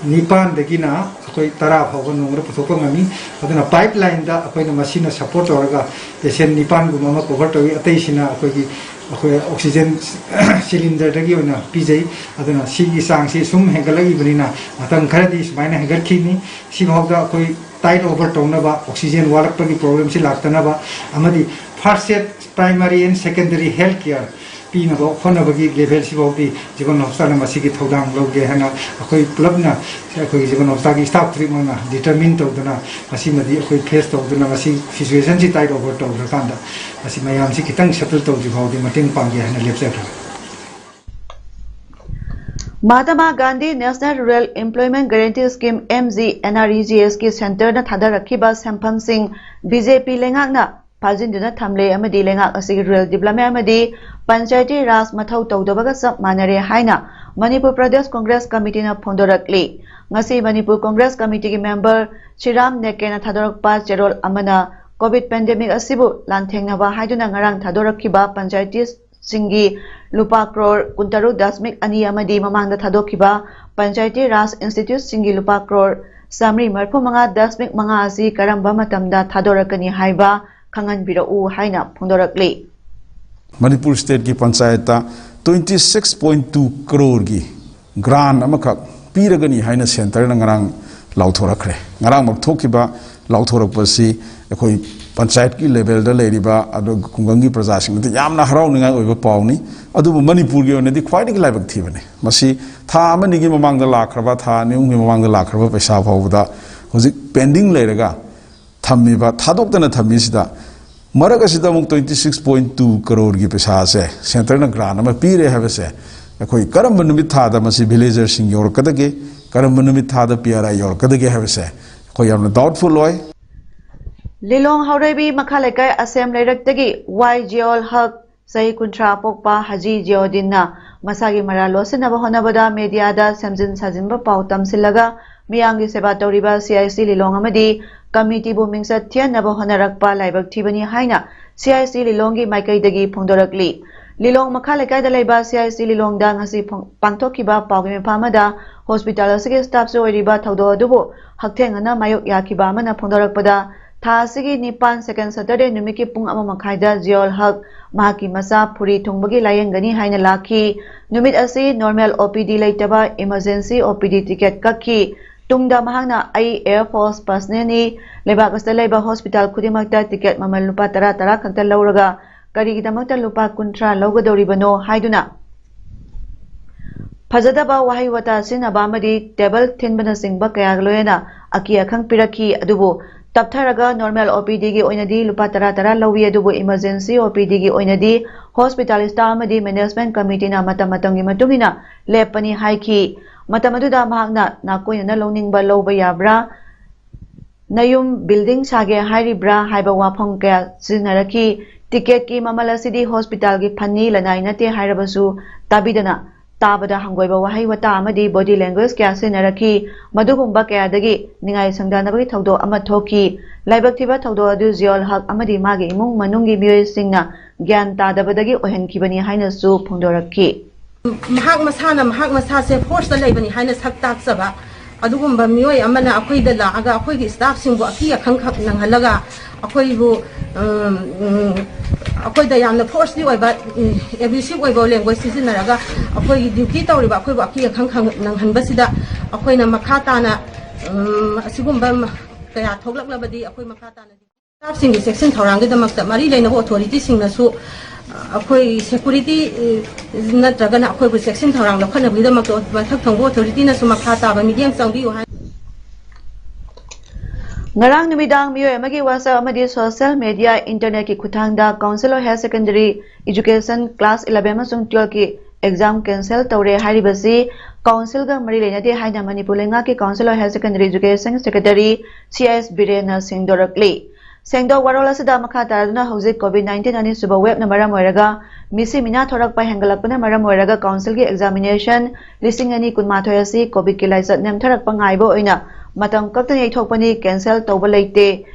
ꯅꯤꯄꯥꯟꯗꯒꯤꯅ ꯑꯩꯈꯣꯏ ꯇꯔꯥ ꯐꯥꯎꯕ ꯅꯣꯡꯃꯗ ꯄꯨꯊꯣꯛꯄ ꯉꯝꯃꯤ꯫ ꯑꯗꯨꯅ ꯄꯥꯏꯞ ꯂꯥꯏꯟꯗ ꯑꯩꯈꯣꯏꯅ ꯃꯁꯤꯅ ꯁꯄꯣꯔꯠ ꯇꯧꯔꯒ ꯄꯦꯁꯦꯟ ꯅꯤꯄꯥꯟꯒꯨꯝꯕ ꯑꯃ ꯀꯣꯚꯔ ꯇꯧꯏ꯫ ꯑꯇꯩꯁꯤꯅ ꯑꯩꯈꯣꯏꯒꯤ, ꯑꯩꯈꯣꯏ ꯑꯣꯛꯁꯤꯖꯦꯟ ꯁꯤꯂꯤꯟꯗꯔꯗꯒꯤ ꯑꯣꯏꯅ ꯄꯤꯖꯩ꯫ ꯑꯗꯨꯅ ꯁꯤꯒꯤ ꯆꯥꯡꯁꯤ ꯁꯨꯝ ꯍꯦꯟꯒꯠꯂꯛꯏꯕꯅꯤꯅ ꯃꯇꯝ ꯈꯔꯗꯤ ꯁꯨꯃꯥꯏꯅ ꯍꯦꯟꯒꯠꯈꯤꯅꯤ꯫ ꯁꯤꯐꯥꯎꯗ ꯑꯩꯈꯣꯏ ꯇꯥꯏꯠ ꯑꯣꯚꯔ ꯇꯧꯅꯕ, ꯑꯣꯛꯁꯤꯖꯦꯟ ꯋꯥꯠꯂꯛꯄꯒꯤ ꯄ꯭ꯔꯣꯕ꯭ꯂꯦꯝꯁꯤ ꯂꯥꯛꯇꯅꯕ ꯑꯃꯗꯤ first aid, primary and secondary health care ꯄꯤꯅꯕ ꯍꯣꯠꯅꯕꯒꯤ ꯂꯦꯚꯦꯜꯁꯤꯐꯥꯎꯗꯤ ꯖꯤꯕꯟ ꯍꯣꯁꯄꯤꯇꯥꯜꯅ ꯃꯁꯤꯒꯤ ꯊꯧꯗꯥꯡ ꯂꯧꯒꯦ ꯍꯥꯏꯅ ꯑꯩꯈꯣꯏ ꯄꯨꯂꯞꯅ, ꯑꯩꯈꯣꯏꯒꯤ ꯖꯤꯕꯟ ꯍꯣꯁꯄꯤꯇꯥꯜꯒꯤ ꯁ꯭ꯇꯥꯐ ꯈꯨꯗꯤꯡꯃꯛꯅ ꯗꯤꯇꯔꯃꯤꯟ ꯇꯧꯗꯨꯅ ꯃꯁꯤꯃꯗꯤ ꯑꯩꯈꯣꯏ ꯐꯦꯁ ꯇꯧꯗꯨꯅ ꯃꯁꯤ ꯁꯤꯆꯨꯋꯦꯁꯟꯁꯤ ꯇꯥꯏꯠ ꯑꯣꯚꯔ ꯇꯧꯗ꯭ꯔꯀꯥꯟꯗ ꯃꯁꯤ ꯃꯌꯥꯝꯁꯤ ꯈꯤꯇꯪ ꯁꯦꯇꯜ ꯇꯧꯗ꯭ꯔꯤ ꯐꯥꯎꯗꯤ ꯃꯇꯦꯡ ꯄꯥꯡꯒꯦ ꯍꯥꯏꯅ ꯂꯦꯞꯆꯈ꯭ꯔꯦ꯫ Mahatma Gandhi national rural employment guarantee scheme, M G N R E G ꯑꯦꯁꯀꯤ ꯁꯦꯟꯇꯔꯅ ꯊꯥꯗꯔꯛꯈꯤꯕ ꯁꯦꯟꯐꯝꯁꯤꯡ ꯕꯤ ꯖꯦ ꯄꯤ ꯂꯩꯉꯥꯛꯅ ꯐꯥꯖꯤꯟꯗꯨꯅ ꯊꯝꯂꯦ ꯑꯃꯗꯤ ꯂꯩꯉꯥꯛ ꯑꯁꯤꯒꯤ ꯔꯨꯔꯦꯜ ꯗꯤꯕ꯭ꯂꯞꯃꯦꯟꯠ ꯑꯃꯗꯤ ꯄꯟꯆꯥꯌꯇꯤ ꯔꯥꯖ ꯃꯊꯧ ꯇꯧꯗꯕꯒ ꯆꯞ ꯃꯥꯟꯅꯔꯦ ꯍꯥꯏꯅ ꯃꯅꯤꯄꯨꯔ ꯄ꯭ꯔꯗꯦꯁ ꯀꯣꯡꯒ꯭ꯔꯦꯁ ꯀꯃꯤꯇꯤꯅ ꯐꯣꯡꯗꯣꯔꯛꯂꯤ꯫ ꯉꯁꯤ ꯃꯅꯤꯄꯨꯔ ꯀꯣꯡꯒ꯭ꯔꯦꯁ ꯀꯃꯤꯇꯤꯒꯤ ꯃꯦꯝꯕꯔ ꯁ꯭ꯔꯤꯔꯥꯝ ꯅꯦꯀꯦꯅ ꯊꯥꯗꯣꯔꯛꯄ ꯆꯦꯔꯣꯜ ꯑꯃꯅ ꯀꯣꯚꯤꯗ ꯄꯦꯟꯗꯦꯃꯤꯛ ꯑꯁꯤꯕꯨ ꯂꯥꯟꯊꯦꯡꯅꯕ ꯍꯥꯏꯗꯨꯅ ꯉꯔꯥꯡ ꯊꯥꯗꯣꯔꯛꯈꯤꯕ ꯄꯟꯆꯥꯌꯇꯤ ꯁꯤꯡꯒꯤ ꯂꯨꯄꯥ ꯀ꯭ꯔꯣꯔ ꯀꯨꯟꯇꯔꯨꯛ ꯗꯁꯃꯤꯛ ꯑꯅꯤ ꯑꯃꯗꯤ ꯃꯃꯥꯡꯗ ꯊꯥꯗꯣꯛꯈꯤꯕ ꯄꯟꯆꯥꯌꯇꯤ ꯔꯥꯖ ꯏꯟꯁꯇꯤꯇ꯭ꯌꯨꯠꯁꯤꯡꯒꯤ ꯂꯨꯄꯥ ꯀ꯭ꯔꯣꯔ ꯆꯥꯃꯔꯤ ꯃꯔꯤꯐꯨ ꯃꯉꯥ ꯗꯁꯃꯤꯛ ꯃꯉꯥ ꯑꯁꯤ ꯀꯔꯝꯕ ꯃꯇꯝꯗ ꯊꯥꯗꯣꯔꯛꯀꯅꯤ ꯍꯥꯏꯕ ꯈꯪꯍꯟꯕꯤꯔꯛꯎ ꯍꯥꯏꯅ ꯐꯣꯡꯗꯣꯔꯛꯂꯤ꯫ ꯃꯅꯤꯄꯨꯔ ꯁ꯭ꯇꯦꯠꯀꯤ ꯄꯟꯆꯥꯌꯠꯇ twenty six point two ꯀꯔꯣꯔꯒꯤ ꯒ꯭ꯔꯥꯟ ꯑꯃꯈꯛ ꯄꯤꯔꯒꯅꯤ ꯍꯥꯏꯅ ꯁꯦꯟꯇꯔꯅ ꯉꯔꯥꯡ ꯂꯥꯎꯊꯣꯔꯛꯈ꯭ꯔꯦ꯫ ꯉꯔꯥꯡꯃꯛ ꯊꯣꯛꯈꯤꯕ ꯂꯥꯎꯊꯣꯔꯛꯄꯁꯤ ꯑꯩꯈꯣꯏ ꯄꯟꯆꯥꯌꯠꯀꯤ ꯂꯦꯚꯦꯜꯗ ꯂꯩꯔꯤꯕ ꯑꯗꯨꯒ ꯈꯨꯡꯒꯪꯒꯤ ꯄ꯭ꯔꯖꯥꯁꯤꯡꯗꯗꯤ ꯌꯥꯝꯅ ꯍꯔꯥꯎꯅꯤꯡꯉꯥꯏ ꯑꯣꯏꯕ ꯄꯥꯎꯅꯤ꯫ ꯑꯗꯨꯕꯨ ꯃꯅꯤꯄꯨꯔꯒꯤ ꯑꯣꯏꯅꯗꯤ ꯈ꯭ꯋꯥꯏꯗꯒꯤ ꯂꯥꯏꯕꯛ ꯊꯤꯕꯅꯤ꯫ ꯃꯁꯤ ꯊꯥ ꯑꯃꯅꯤꯒꯤ ꯃꯃꯥꯡꯗ ꯂꯥꯛꯈ꯭ꯔꯕ, ꯊꯥ ꯑꯅꯤ ꯑꯍꯨꯝꯒꯤ ꯃꯃꯥꯡꯗ ꯂꯥꯛꯈ꯭ꯔꯕ ꯄꯩꯁꯥ ꯐꯥꯎꯕꯗ ꯍꯧꯖꯤꯛ ꯄꯦꯟꯗꯤꯡ ꯂꯩꯔꯒ ꯊꯝꯃꯤꯕ, ꯊꯥꯗꯣꯛꯇꯅ ꯊꯝꯃꯤꯁꯤꯗ ꯃꯔꯛ ꯑꯁꯤꯗ ꯑꯃꯨꯛ twenty six point two ꯀꯔꯣꯔꯒꯤ ꯄꯩꯁꯥꯁꯦ ꯁꯦꯟꯇꯔꯅ ꯒ꯭ꯔꯥꯟ ꯑꯃ ꯄꯤꯔꯦ ꯍꯥꯏꯕꯁꯦ ꯑꯩꯈꯣꯏ ꯀꯔꯝꯕ ꯅꯨꯃꯤꯠ ꯊꯥꯗ ꯃꯁꯤ ꯚꯤꯂꯦꯖꯔꯁꯤꯡ ꯌꯧꯔꯛꯀꯗꯒꯦ, ꯀꯔꯝꯕ ꯅꯨꯃꯤꯠ ꯊꯥꯗ ꯄꯤ ꯑꯥꯔ ꯑꯥꯏ ꯌꯧꯔꯛꯀꯗꯒꯦ ꯍꯥꯏꯕꯁꯦ ꯑꯩꯈꯣꯏ ꯌꯥꯝꯅ ꯗꯥꯎꯠꯐꯨꯜ ꯑꯣꯏ꯫ ꯂꯤꯂꯣꯡ ꯍꯥꯎꯔꯩꯕꯤ ꯃꯈꯥ ꯂꯩꯀꯥꯏ ꯑꯁꯦꯝ ꯂꯩꯔꯛꯇꯒꯤ ꯋꯥꯏ ꯖꯤꯌꯥꯎꯜ ꯍꯛ ꯆꯍꯤ ꯀꯨꯟꯊ꯭ꯔꯥ ꯄꯣꯛꯄ ꯍꯖꯤ ꯖꯤꯌꯥꯎꯗꯤꯟꯅ ꯃꯁꯥꯒꯤ ꯃꯔꯥꯜ ꯂꯣꯠꯁꯤꯟꯅꯕ ꯍꯣꯠꯅꯕꯗ ꯃꯦꯗꯤꯌꯥꯗ ꯁꯦꯝꯖꯤꯟ ꯁꯥꯖꯤꯟꯕ ꯄꯥꯎ ꯇꯝꯁꯤꯜꯂꯒ ꯃꯤꯌꯥꯝꯒꯤ ꯁꯦꯕꯥ ꯇꯧꯔꯤꯕ ꯁꯤ ꯑꯥꯏ ꯁꯤ ꯂꯤꯂꯣꯡ ꯑꯃꯗꯤ ꯀꯃꯤꯇꯤꯕꯨ ꯃꯤꯡꯆꯠ ꯊꯤꯍꯟꯅꯕ ꯍꯣꯠꯅꯔꯛꯄ ꯂꯥꯏꯕꯛ ꯊꯤꯕꯅꯤ ꯍꯥꯏꯅ ꯁꯤ ꯑꯥꯏ ꯁꯤ ꯂꯤꯂꯣꯡꯒꯤ ꯃꯥꯏꯀꯩꯗꯒꯤ ꯐꯣꯡꯗꯣꯔꯛꯂꯤ꯫ ꯂꯤꯂꯣꯡ ꯃꯈꯥ ꯂꯩꯀꯥꯏꯗ ꯂꯩꯕ ꯁꯤ ꯑꯥꯏ ꯁꯤ ꯂꯤꯂꯣꯡꯗ ꯉꯁꯤ ꯐꯣꯡ-, ꯄꯥꯡꯊꯣꯛꯈꯤꯕ ꯄꯥꯎꯒꯤ ꯃꯤꯐꯝ ꯑꯃꯗ ꯍꯣꯁꯄꯤꯇꯥꯜ ꯑꯁꯤꯒꯤ ꯁ꯭ꯇꯥꯐꯁꯨ ꯑꯣꯏꯔꯤꯕ ꯊꯧꯗꯣꯛ ꯑꯗꯨꯕꯨ ꯍꯛꯊꯦꯡꯅꯅ ꯃꯥꯌꯣꯛ ꯌꯥꯈꯤꯕ ꯑꯃꯅ ꯐꯣꯡꯗꯣꯔꯛꯄꯗ, ꯊꯥ ꯑꯁꯤꯒꯤ ꯅꯤꯄꯥꯟ, second Saturday ꯅꯨꯃꯤꯠꯀꯤ ꯄꯨꯡ ꯑꯃ ꯃꯈꯥꯏꯗ ꯖꯤꯌꯥꯎꯜ ꯍꯛ, ꯃꯍꯥꯛꯀꯤ ꯃꯆꯥ ꯐꯨꯔꯤ ꯊꯨꯡꯕꯒꯤ ꯂꯥꯌꯦꯡꯒꯅꯤ ꯍꯥꯏꯅ ꯂꯥꯛꯈꯤ꯫ ꯅꯨꯃꯤꯠ ꯑꯁꯤ normal O P D ꯂꯩꯇꯕ emergency O P D ticket ꯀꯛꯈꯤ꯫ ꯇꯨꯡꯗ ꯃꯍꯥꯛꯅ "ꯑꯩ Air Force personnelꯅꯤ, ꯂꯩꯕꯥꯛ ꯑꯁꯤꯗ ꯂꯩꯕ ꯍꯣꯁꯄꯤꯇꯥꯜ ꯈꯨꯗꯤꯡꯃꯛꯇ ticket ꯃꯃꯜ ꯂꯨꯄꯥ ꯇꯔꯥ ꯇꯔꯥ ꯈꯛꯇ ꯂꯧꯔꯒ ꯀꯔꯤꯒꯤꯗꯃꯛꯇ ꯂꯨꯄꯥ ꯀꯨꯟꯊ꯭ꯔꯥ ꯂꯧꯒꯗꯧꯔꯤꯕꯅꯣ?" ꯍꯥꯏꯗꯨꯅ ꯐꯖꯗꯕ ꯋꯥꯍꯩ ꯋꯥꯇꯥ ꯁꯤꯖꯤꯟꯅꯕ ꯑꯃꯗꯤ ꯇꯦꯕꯜ ꯊꯤꯟꯕꯅꯆꯤꯡꯕ ꯀꯌꯥꯒ ꯂꯣꯏꯅꯅ ꯑꯀꯤ ꯑꯈꯪ ꯄꯤꯔꯛꯈꯤ꯫ ꯑꯗꯨꯕꯨ ꯇꯞꯊꯔꯒ normal O P Dꯒꯤ ꯑꯣꯏꯅꯗꯤ ꯂꯨꯄꯥ ꯇꯔꯥ ꯇꯔꯥ ꯂꯧꯏ, ꯑꯗꯨꯕꯨ emergency O P Dꯒꯤ ꯑꯣꯏꯅꯗꯤ ꯍꯣꯁꯄꯤꯇꯥꯜ ꯁ꯭ꯇꯥꯐ ꯑꯃꯗꯤ management committeeꯅ ꯃꯇꯝ ꯃꯇꯝꯒꯤ ꯃꯇꯨꯡ ꯏꯟꯅ ꯂꯦꯞꯄꯅꯤ ꯍꯥꯏꯈꯤ꯫ ꯃꯇꯝ ꯑꯗꯨꯗ ꯃꯍꯥꯛꯅ "ꯅꯥꯀꯣꯏꯅꯅ ꯂꯧꯅꯤꯡꯕ ꯂꯧꯕ ꯌꯥꯕ꯭ꯔꯥ? ꯅꯌꯨꯝ building ꯁꯥꯒꯦ ꯍꯥꯏꯔꯤꯕ꯭ꯔꯥ?" ꯍꯥꯏꯕ ꯋꯥꯐꯝ ꯀꯌꯥ ꯁꯤꯖꯤꯟꯅꯔꯛꯈꯤ꯫ Ticketꯀꯤ ꯃꯃꯜ ꯑꯁꯤꯗꯤ ꯍꯣꯁꯄꯤꯇꯥꯜꯒꯤ ꯐꯟꯅꯤ, ꯂꯅꯥꯏ ꯅꯠꯇꯦ ꯍꯥꯏꯔꯕꯁꯨ ꯇꯥꯕꯤꯗꯅ ꯇꯥꯕꯗ ꯍꯪꯒꯣꯏꯕ ꯋꯥꯍꯩ ꯋꯥꯇꯥ ꯑꯃꯗꯤ body language ꯀꯌꯥ ꯁꯤꯖꯤꯟꯅꯔꯛꯈꯤ꯫ ꯃꯗꯨꯒꯨꯝꯕ ꯀꯌꯥꯗꯒꯤ ꯅꯤꯡꯉꯥꯏ ꯁꯪꯗꯥꯅꯕꯒꯤ ꯊꯧꯗꯣꯛ ꯑꯃ ꯊꯣꯛꯈꯤ꯫ ꯂꯥꯏꯕꯛ ꯊꯤꯕ ꯊꯧꯗꯣꯛ ꯑꯗꯨ ꯖꯤꯌꯥꯎꯜ ꯍꯛ ꯑꯃꯗꯤ ꯃꯥꯒꯤ ꯏꯃꯨꯡ ꯃꯅꯨꯡꯒꯤ ꯃꯤꯑꯣꯏꯁꯤꯡꯅ ꯒ꯭ꯌꯥꯟ ꯇꯥꯗꯕꯗꯒꯤ ꯑꯣꯏꯍꯟꯈꯤꯕꯅꯤ ꯍꯥꯏꯅꯁꯨ ꯐꯣꯡꯗꯣꯔꯛꯈꯤ꯫ ꯃꯍꯥꯛ ꯃꯁꯥꯅ ꯃꯍꯥꯛ ꯃꯁꯥꯁꯦ forceꯇ ꯂꯩꯕꯅꯤ ꯍꯥꯏꯅ ꯁꯛ ꯇꯥꯛꯆꯕ ꯑꯗꯨꯒꯨꯝꯕ ꯃꯤꯑꯣꯏ ꯑꯃꯅ ꯑꯩꯈꯣꯏꯗ ꯂꯥꯛꯑꯒ ꯑꯩꯈꯣꯏꯒꯤ staffꯁꯤꯡꯕꯨ ꯑꯀꯤ ꯑꯈꯪꯈꯛ ꯅꯪꯍꯜꯂꯒ ꯑꯩꯈꯣꯏꯕꯨ, ꯎꯝ, ꯎꯝ, ꯑꯩꯈꯣꯏꯗ ꯌꯥꯝꯅ forcefully ꯑꯣꯏꯕ, ꯎꯝ, abusive ꯑꯣꯏꯕ language ꯁꯤꯖꯤꯟꯅꯔꯒ ꯑꯩꯈꯣꯏꯒꯤ duty ꯇꯧꯔꯤꯕ ꯑꯩꯈꯣꯏꯕꯨ ꯑꯀꯤ ꯑꯈꯪ ꯅꯪꯍꯟꯕꯁꯤꯗ ꯑꯩꯈꯣꯏꯅ ꯃꯈꯥ ꯇꯥꯅ, ꯎꯝ, ꯑꯁꯤꯒꯨꯝꯕ ꯀꯌꯥ ꯊꯣꯛꯂꯛꯂꯕꯗꯤ ꯑꯩꯈꯣꯏ ꯃꯈꯥ ꯇꯥꯅ staffꯁꯤꯡꯒꯤ ꯆꯦꯛꯁꯤꯟ ꯊꯧꯔꯥꯡꯒꯤꯗꯃꯛꯇ ꯃꯔꯤ ꯂꯩꯅꯕ authorityꯁꯤꯡꯅꯁꯨ ꯑꯩꯈꯣꯏ security ꯅꯠꯇ꯭ꯔꯒꯅ ꯑꯩꯈꯣꯏꯕꯨ ꯆꯦꯛꯁꯤꯟ ꯊꯧꯔꯥꯡ ꯂꯧꯈꯠꯅꯕꯒꯤꯗꯃꯛꯇ ꯃꯊꯛ ꯊꯣꯡꯕ authorityꯅꯁꯨ ꯃꯈꯥ ꯇꯥꯕ ꯃꯤꯠꯌꯦꯡ ꯆꯪꯕꯤꯌꯨ ꯍꯥꯏ꯫ ꯉꯔꯥꯡ ꯅꯨꯃꯤꯗꯥꯡ ꯃꯤꯑꯣꯏ ꯑꯃꯒꯤ WhatsApp ꯑꯃꯗꯤ social media, internetꯀꯤ ꯈꯨꯠꯊꯥꯡꯗ Council of Higher Secondary Education class eleven ꯑꯃꯁꯨꯡ twelveꯀꯤ exam cancel ꯇꯧꯔꯦ ꯍꯥꯏꯔꯤꯕꯁꯤ Councilꯒ ꯃꯔꯤ ꯂꯩꯅꯗꯦ ꯍꯥꯏꯅ ꯃꯅꯤꯄꯨꯔ ꯂꯩꯉꯥꯛꯀꯤ Council of Higher Secondary Education Secretary C S ꯕꯤꯔꯦꯟꯅ ꯁꯦꯡꯗꯣꯔꯛꯂꯤ꯫ ꯁꯦꯡꯗꯣꯛ ꯋꯥꯔꯣꯜ ꯑꯁꯤꯗ ꯃꯈꯥ ꯇꯥꯔꯗꯨꯅ ꯍꯧꯖꯤꯛ COVID nineteen ꯑꯅꯤꯁꯨꯕ wave ꯅ ꯃꯔꯝ ꯑꯣꯏꯔꯒ ꯃꯤꯁꯤ ꯃꯤꯅꯥ ꯊꯣꯔꯛꯄ ꯍꯦꯟꯒꯠꯂꯛꯄꯅ ꯃꯔꯝ ꯑꯣꯏꯔꯒ council ꯒꯤ examination ꯂꯤꯁꯤꯡ ꯑꯅꯤ ꯀꯨꯟꯃꯥꯊꯣꯏ ꯑꯁꯤ COVID ꯀꯤ ꯂꯥꯏꯆꯠ ꯅꯦꯝꯊꯔꯛꯄ ꯉꯥꯏꯕ ꯑꯣꯏꯅ ꯃꯇꯝ ꯀꯛꯇꯅ ꯌꯩꯊꯣꯛꯄꯅꯤ, cancel ꯇꯧꯕ ꯂꯩꯇꯦ꯫